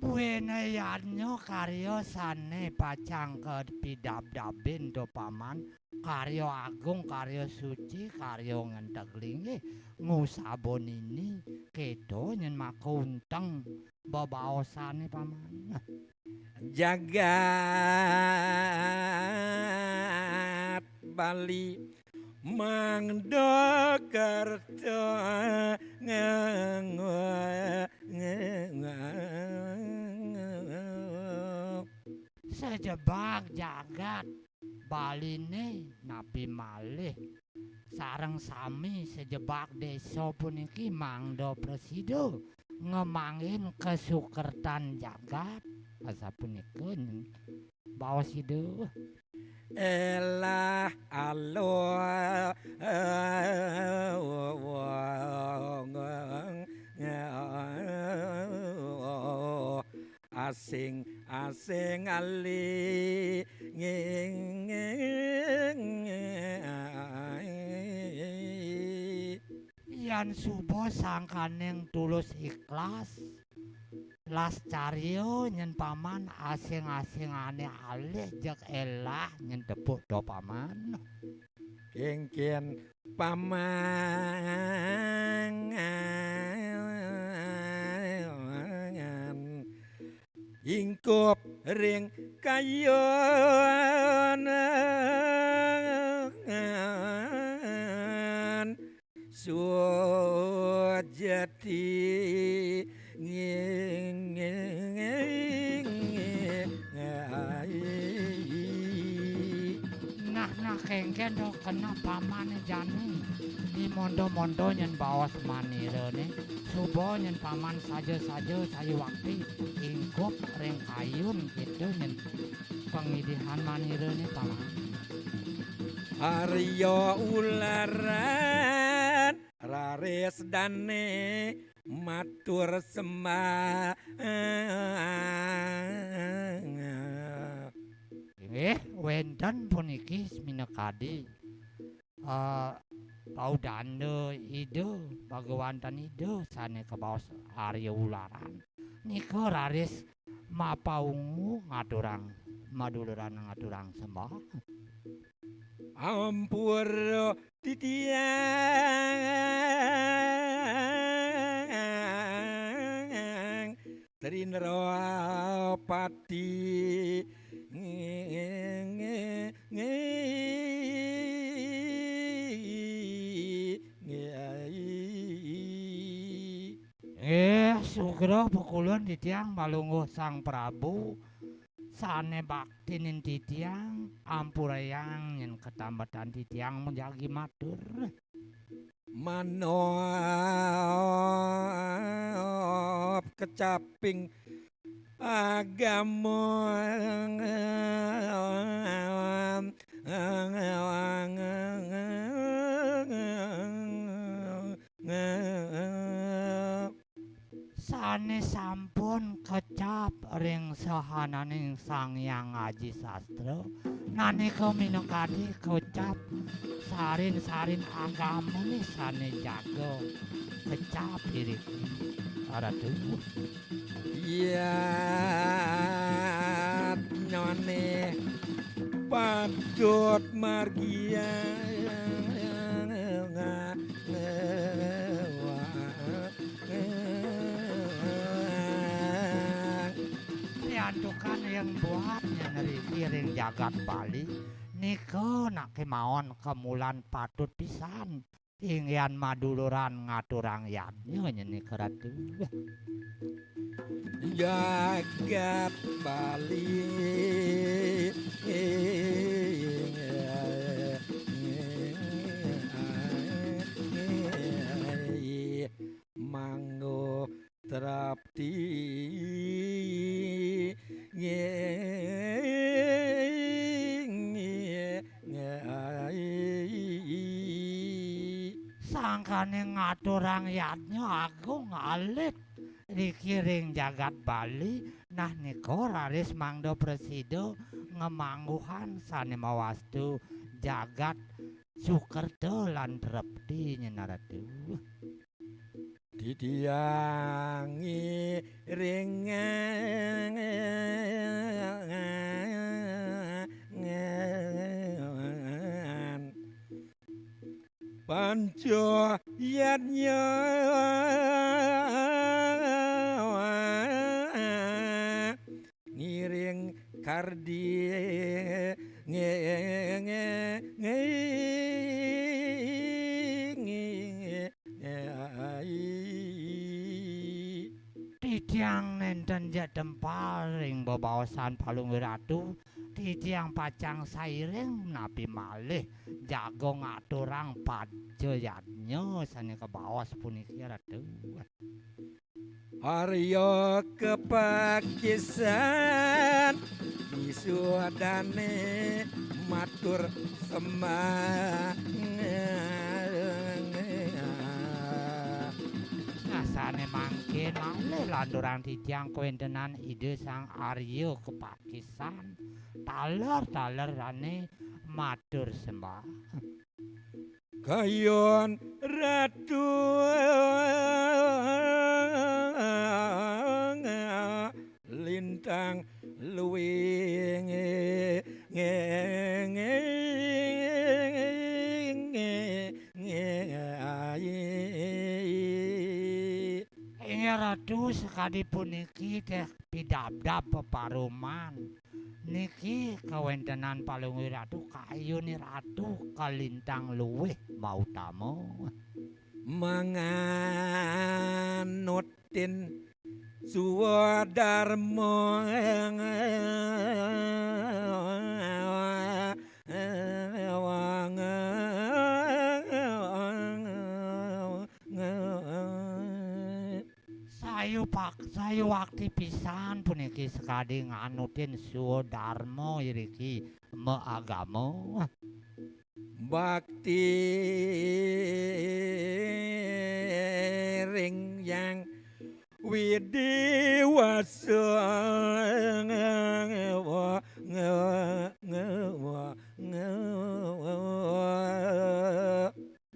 Buéna yadnya karya sané pacang kapidabdabin to Paman, karya agung, karya suci, karya ngenteg linggih, ngusaba nini, kéto nyén maka unteng bebaosané Paman. Jagat Bali mangda kerta nganggo. Sajebag jagat Baliné napi malih sareng sami sajebag désa puniki mangda prasida ngemangin kasukertan jagat. Asapunika baos Ida. Elah aloh asing-asing ali. Yan suba sangkaning tulus ikhlas, lascarya nyén Paman, asing-asingane alih jeg elah nyén tepuk to Paman. Kéngkén Paman ingkup ring kayun sujati. Nah, nah, kéngkén to kena pamane jani. Ni mondo-mondo nyén baos manirane. Suba nyén Paman saja-saja sayuwakti ingkup ring kayun kita nyén pangidihan manirane Paman. Arya ularan raris dane matur sembah. Inggih, wénten puniki minakadi, eh, paudanda Ida, Bhagawantan Ida sané kabaos Arya Ularan. Nika raris mapaungu ngaturang, maduluran ngaturang sembah. Ampura titiang Trinrapati. Nggih, sugra pukulun titiang malungguh Sang Prabu sané baktinin titiang, ampurayang nyén katambetan titiang majagi matur. Manop kecaping agama. Sané sampun kecap ring sahananing Sang Hyang Aji Sastra, nanika minakadi kecap sarin-sarin agamané sané jaga kecap iriki, Ratu. Yadnyané patut margiang. Santukan ring buat nyén riki ring jagat Bali, nika nak kémaon kamulan patut pisan inggihan maduluran ngaturang yadnya nyén nika, Ratu. Jagat Bali manggo trapti. Sangkaning ngaturang yadnya agung alit riki ring jagat Bali, nah nika raris mangda prasida ngamangguhan sane mawastu jagat sukerta lan trepti, nyen Ratu. Titiang ngiring panca yadnya ngiring kardi nge-, nge-, nge-, nge-, nge-, Titiang nenten ja tempal ring bebaosan Palungguh Ratu, titiang pacang sairing napi malih jaga ngaturang panca yadnya sane kabaos puniki, Ratu. Arya kapakisan Wiswadane matur sembah. Nah, sane mangkin malih lanturang titiang kawentenan Ida Sang Arya Kepakisan, taler-talerane matur sembah. Kayun Ratu Lintang Luwing. Inggih Ratu, sakadi puniki teh pidabdab peparuman. Niki kawentenan Palungguh Ratu, kayune Ratu kalintang luwih mautama. Manganutin swadarma. Sayupak-, sayuwakti pisan puniki sakadi nganutin swadarma iriki maagama. Bakti ring Hyang Widi Wasa.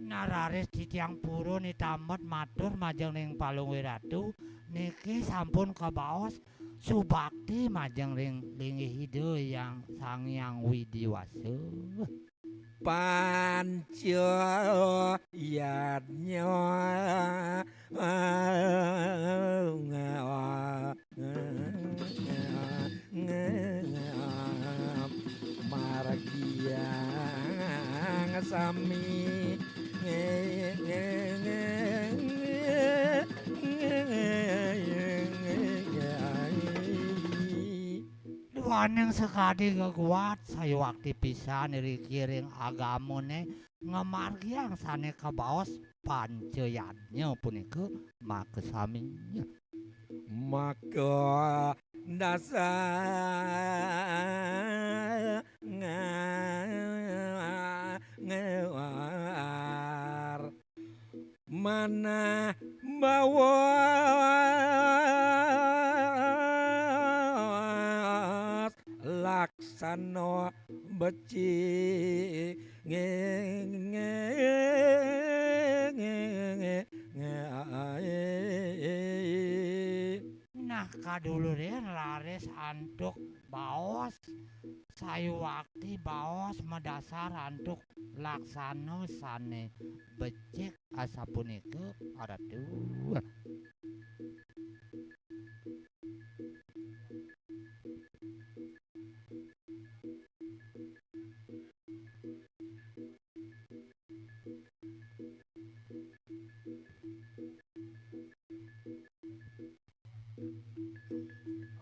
Nararis titiang purun itamet matur majeng ring Palungguh Ratu, niki sampun kabaos subakti majeng ring linggih Ida Hyang Sang Hyang Widi Wasa. Panca yadnya margiang sami. Duaning sakadi geguat, sayuwakti pisan iriki ring agamane ngamargiang sane kabaos panca yadnya punika makasami. Maka dasa nga-, ngewar manah bawas laksana becik. Nge-, nge-, nge-, nge-, nge-, ae. Nah, kadulurin raris antuk baos sayuwakti, baos madasar antuk laksana sane becik asapunika, Ratu.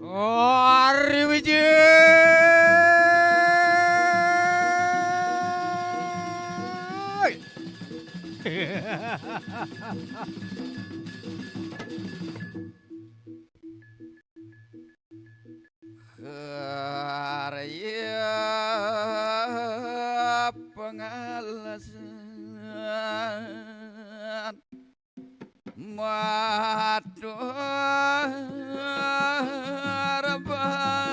Ari Wijaya. Karya pangalasan. Matur bakti.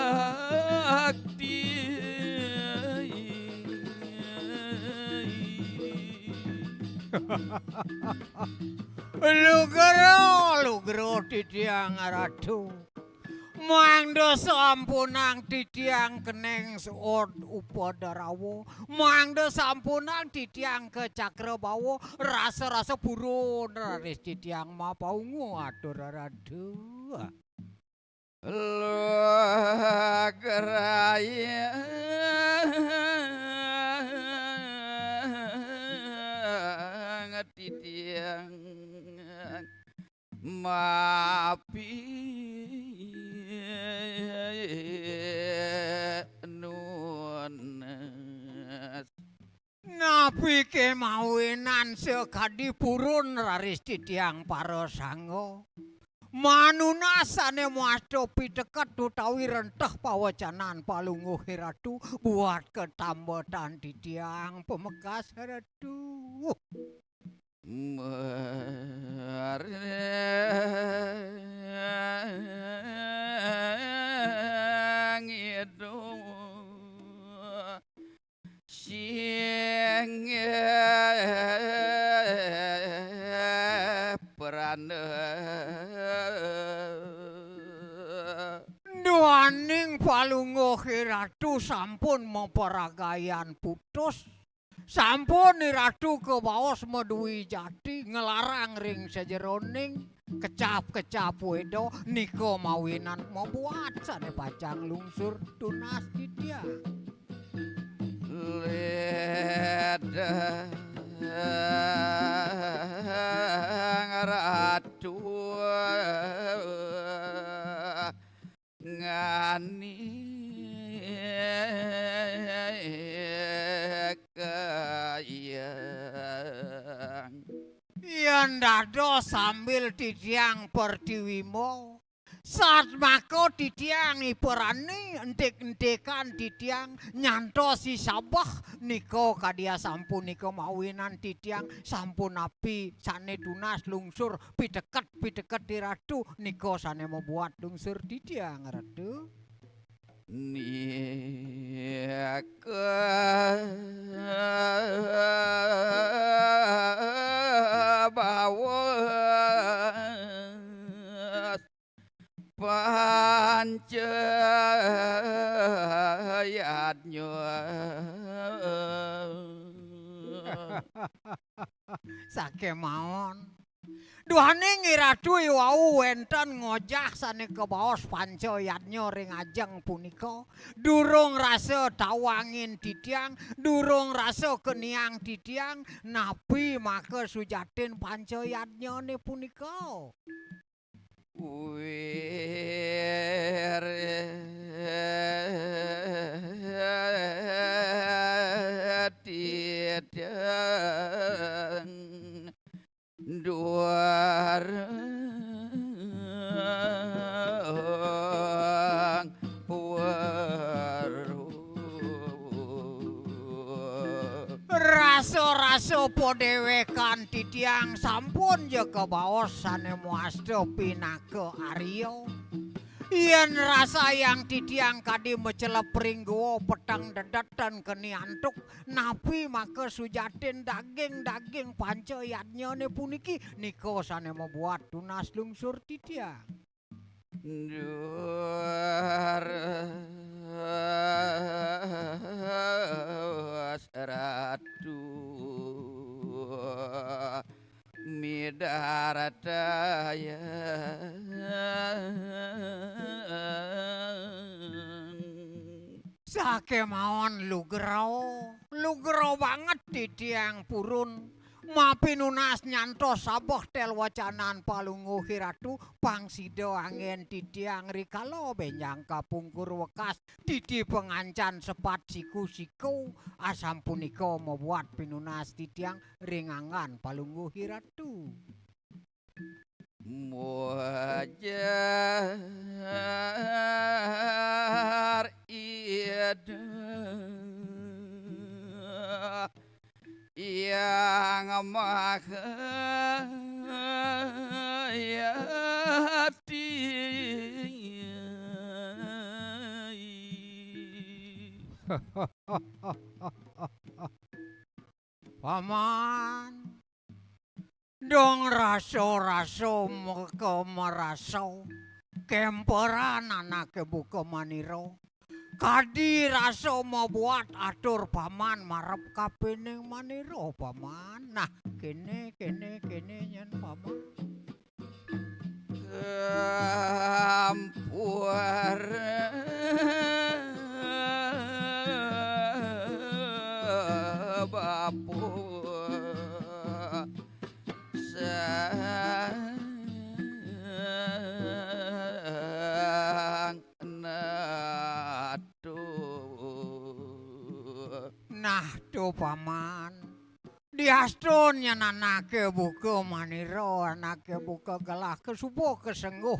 Lugra, lugra titiang Ratu. Mangda sampunang titiang keneng suud upadarawa, mangda sampunang titiang ka Cakrabawa, rasa-rasa purun raris titiang mapaungu atur Ratu. Lugrayang titiang mapi nunas. Napi kemawinan sakadi purun raris titiang parasangga. Manunas sane mawasta piteket utawi renteh pawecanan Palungguh Ratu buat katambetan titiang pamekas Ratu. Maringidu sing prana. Duaning Palungguh Ratu sampun maparagayan putus. Sampun Ratu kabaos madui jati nglarang ring sajeroning kecap-kecap weda nika mawinan mabuat sane pacang lungsur tunas titiang. Ledang Ratu ngani kayang. Yen dados sambil titiang pertiwima, satmaka titiang iperani entik-entikan titiang nyantos isabeh nika kadi asampun nika mawinan titiang sampun napi sane tunas lungsur piteket-piteket Ratu nika sane mabuat lungsur titiang Ratu. Nika bawas panca yadnya. Sakemawon. Duaning Ratu iwau wenten ngojah sane kabaos panca yadnya ring ajeng punika. Durung rasa tawangin titiang, durung rasa keniang titiang, napi maka sujatin panca yadnyane punika? Wir titiang duareng weruh. Rasa-rasa padewekan titiang sampun ja kabaos sane mawasta pinaka arya. Yen rasayang titiang kadi macelep ring gua peteng dedet tan keni antuk, napi maka sujatin daging-daging panca yadnyane puniki nika sane mabuat tunas lungsur titiang. Duras Ratu midartayang. Sakemawon lugra, lugra banget titiang purun. Mapinunas nyantos sabeh tel wacanan Palungguh Ratu, pang sida anggen titiang rikala benjang kapungkur wekas titi pangancan sepat siku-siku, asampunika mabuat pinunas titiang ring anggan Palungguh Ratu. Mujar Ida Yang Maha Paman, dong raso-raso maka maraso kemperan anake buka manira. Kadi raso mabuat atur paman marep kapining manira, paman. Nah, kene, kene, kene nyen paman. Kampur bapa sang natu. Nah, tu paman. Diastun nyen anake buka manira, anake buka gelah kasuba kasengguh.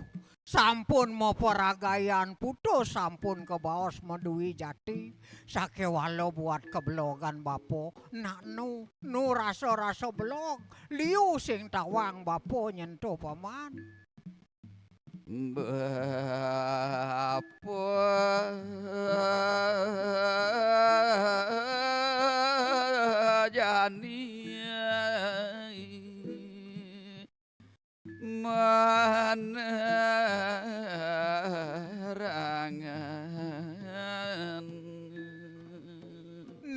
Sampun maparagayan putus, sampun kabaos madui jati. Sakéwala buat kablogan bapa, nak nu, nu rasa-rasa blog, liu sing tawang bapa nyen to paman. Bapa jani manerangan.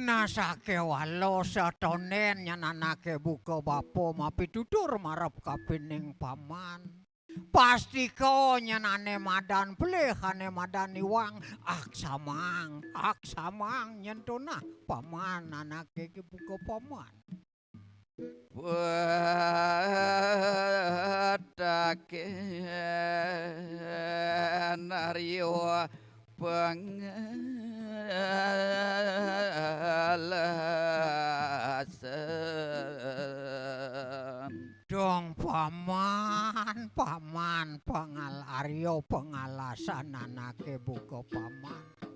Nah, sakéwala satonden nyen anake buka bapa mapitutur marep kapining paman. Pastika nyen ané madan pelih, ané madan iwang, aksamang, aksamang nyen to nah paman anake buka paman. Petaken Arya pangalasan. Dong paman, paman pangal Arya pangalasan anake buka paman.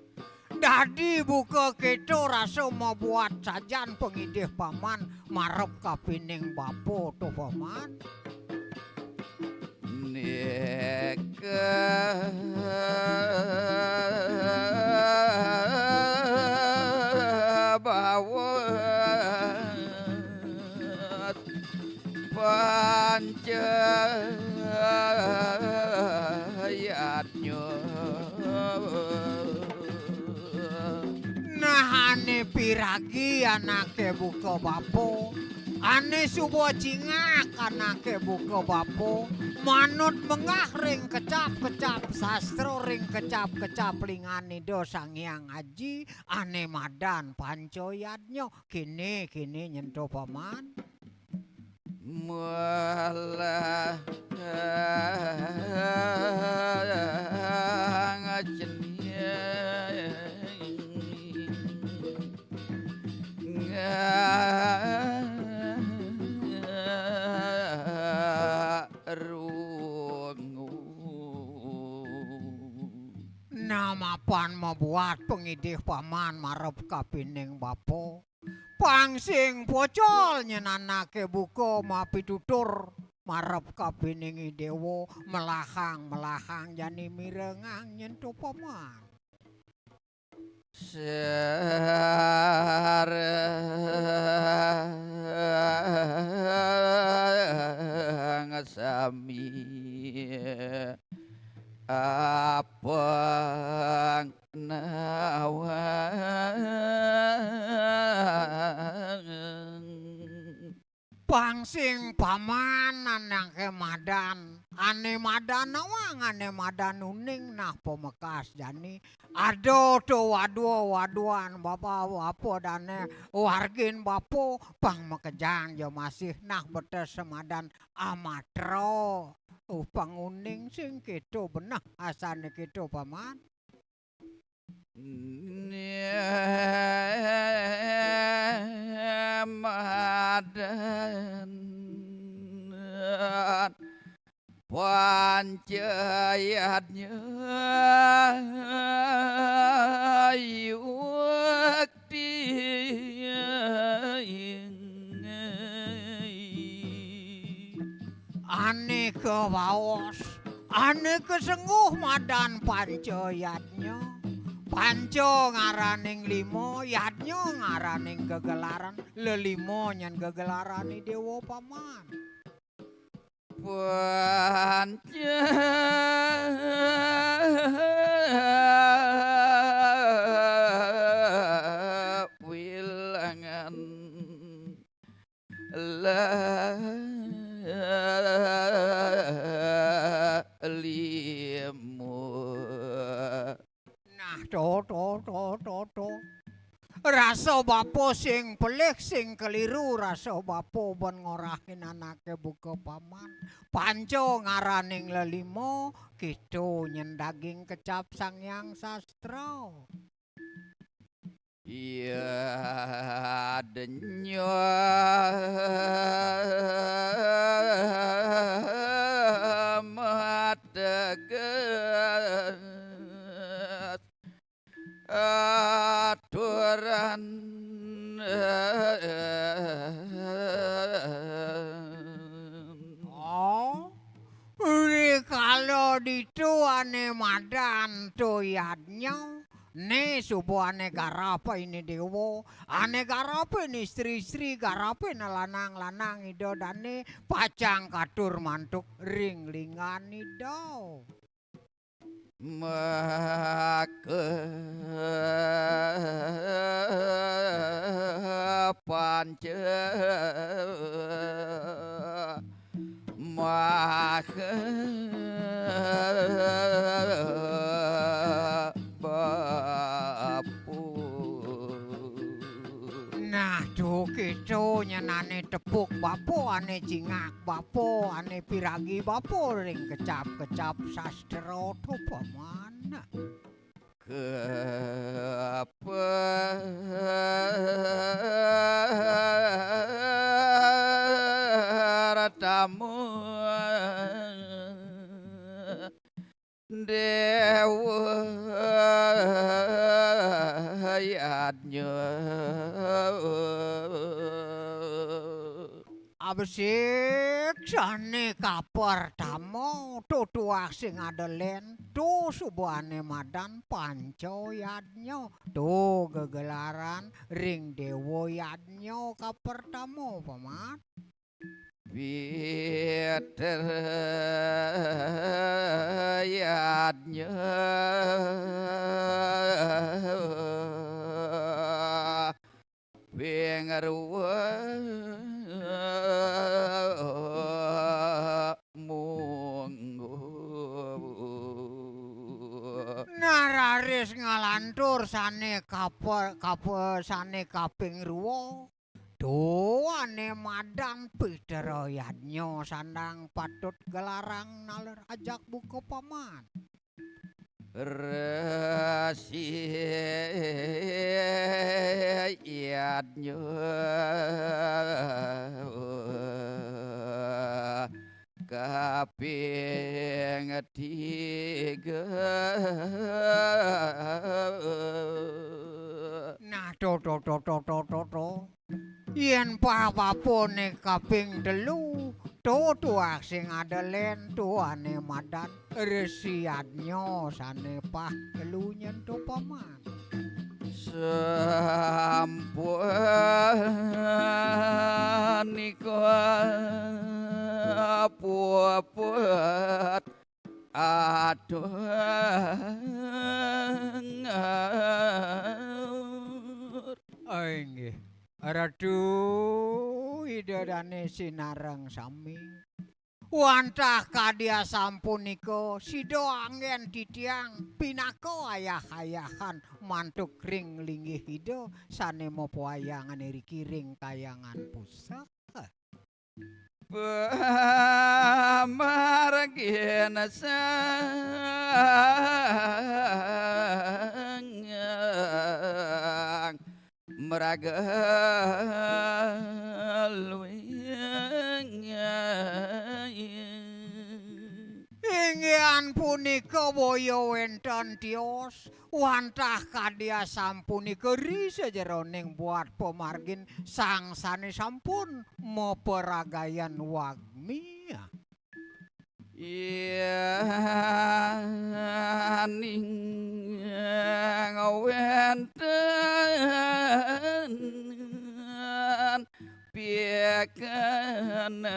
Dadi buka kéto rasa mabuat sajan pangidih paman marep kapining bapa to paman. Nika bawat panca yadnya. Nah, ané piragi anake buka bapa, ané suba cingak anake buka bapa, manut menggah ring kecap-kecap sastra, ring kecap-kecap lingan Ida Sang Hyang Aji, ané madan panca yadnya. Kene, kene nyen to paman. Malah ngajeni ngarungu. Nah, mapan mabuat pangidih paman marep kapining bapa. Pang sing pocol nyen anake buka mapitutur marep kapining I Déwa, melahang-melahang jani mirengang nyen to paman. Sareng sami apang nawang. Pang sing paman anake madan, ané madan nawang, ané madan uning, nah pamekas jani. Ada to wadua-waduan bapa, bapa dané wargin bapa, pang makejang ja masih, nah betes semadan amatra. Uh, pang uning sing kéto beneh asané kéto paman. Madan pancayadnya yukti. Ané kabaos, ané kasengguh madan panca yadnya. Panca ngaraning lima, yadnya ngaraning gegelaran, lelima nyen gegelarané déwa paman. Panca wilangan lelima. Nah, to, to, to, to, to. Rasa bapa sing pelih, sing keliru, rasa bapa ben ngorahin anaké buka paman. Panca ngaraning lelima, kita nyen daging kecap Sang Hyang Sastra. Iya, denya mateges aturan. Oh, rikala ditu ané madan to yadnya, né suba ané garap ané déwa, ané garap ané istri-istri, garap ané lanang-lanang ida dané pacang katur mantuk ring linggan ida. Maka panca maha bapa. Nah, duh kita nyen ané tepuk bapa, ané cingak bapa, ané piragi bapa ring kecap-kecap sastra to paman. Kapertama déwa yadnya. Abesik sané kapertama, tutuak sing ada lén, to suba ané madan panca yadnya, to gegelaran ring déwa yadnya kapertama, paman. Pitra yadnya pingrwa munggu. Nah, raris nglantur sané kape-, kape-, sané kaping rwa. To ané madan Pitra yadnya sandang patut gelarang naler ajak buka paman. Resi yadnya kaping tiga. Nah, to, to, to. Yén pah bapané kaping telu, to tuak sing ada lén, to ané madan Resi Yadnya sané pah telu nyen to paman. Sapunika puput atur. Inggih. Ratu Ida Dané sinareng sami. Wantah kadi asapunika, sida anggén titiang pinaka ayah-ayahan mantuk ring linggih Ida sané mapawayangan iriki ring Kahyangan Pusaka. Pamargin sangang mraga luing. Inggihan punika boya wénten tios, wantah kadi asapunika ri sajeroning buat pamargin sang sané sampun maparagayan wagmi. Yéning wénten pikannyong.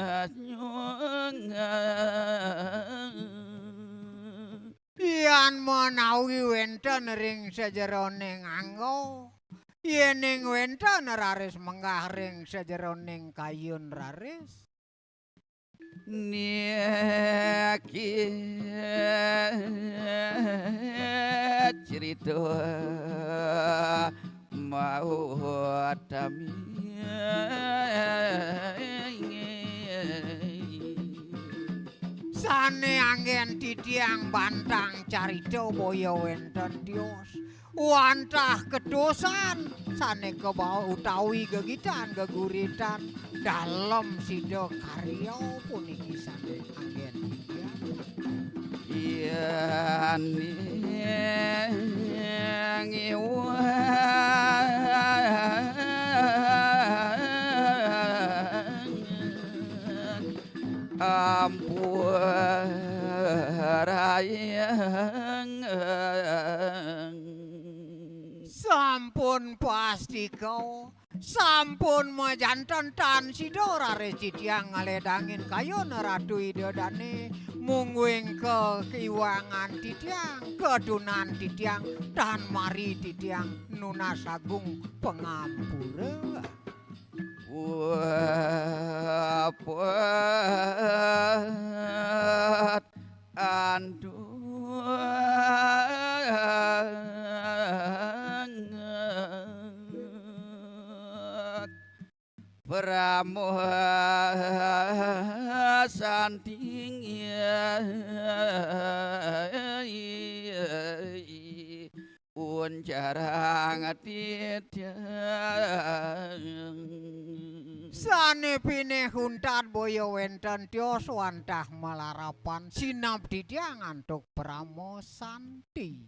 Yan menawi wénten ring sajeroning angga, yéning wénten raris menggah ring sajeroning kayun raris. Niki crita mautami. Sané anggén titiang bantang carita boya wénten tios wantah ketosan sané kabawa utawi gegitan geguritan dalem sida karya puniki sané anggén titiang. Yéning iwang ampurayang. Sampun pastika, sampun majanten tan sida raris titiang ngaledangin kayun Ratu Ida Dane, mungguing kakiwangan titiang, katunan titiang, tan mari titiang nunas agung pangampura. Wapet antuk Paramo Santi. Uncarang titiang. Sané pinih untat boya wénten tios wantah malarapan sinab titiang antuk Paramo Santi.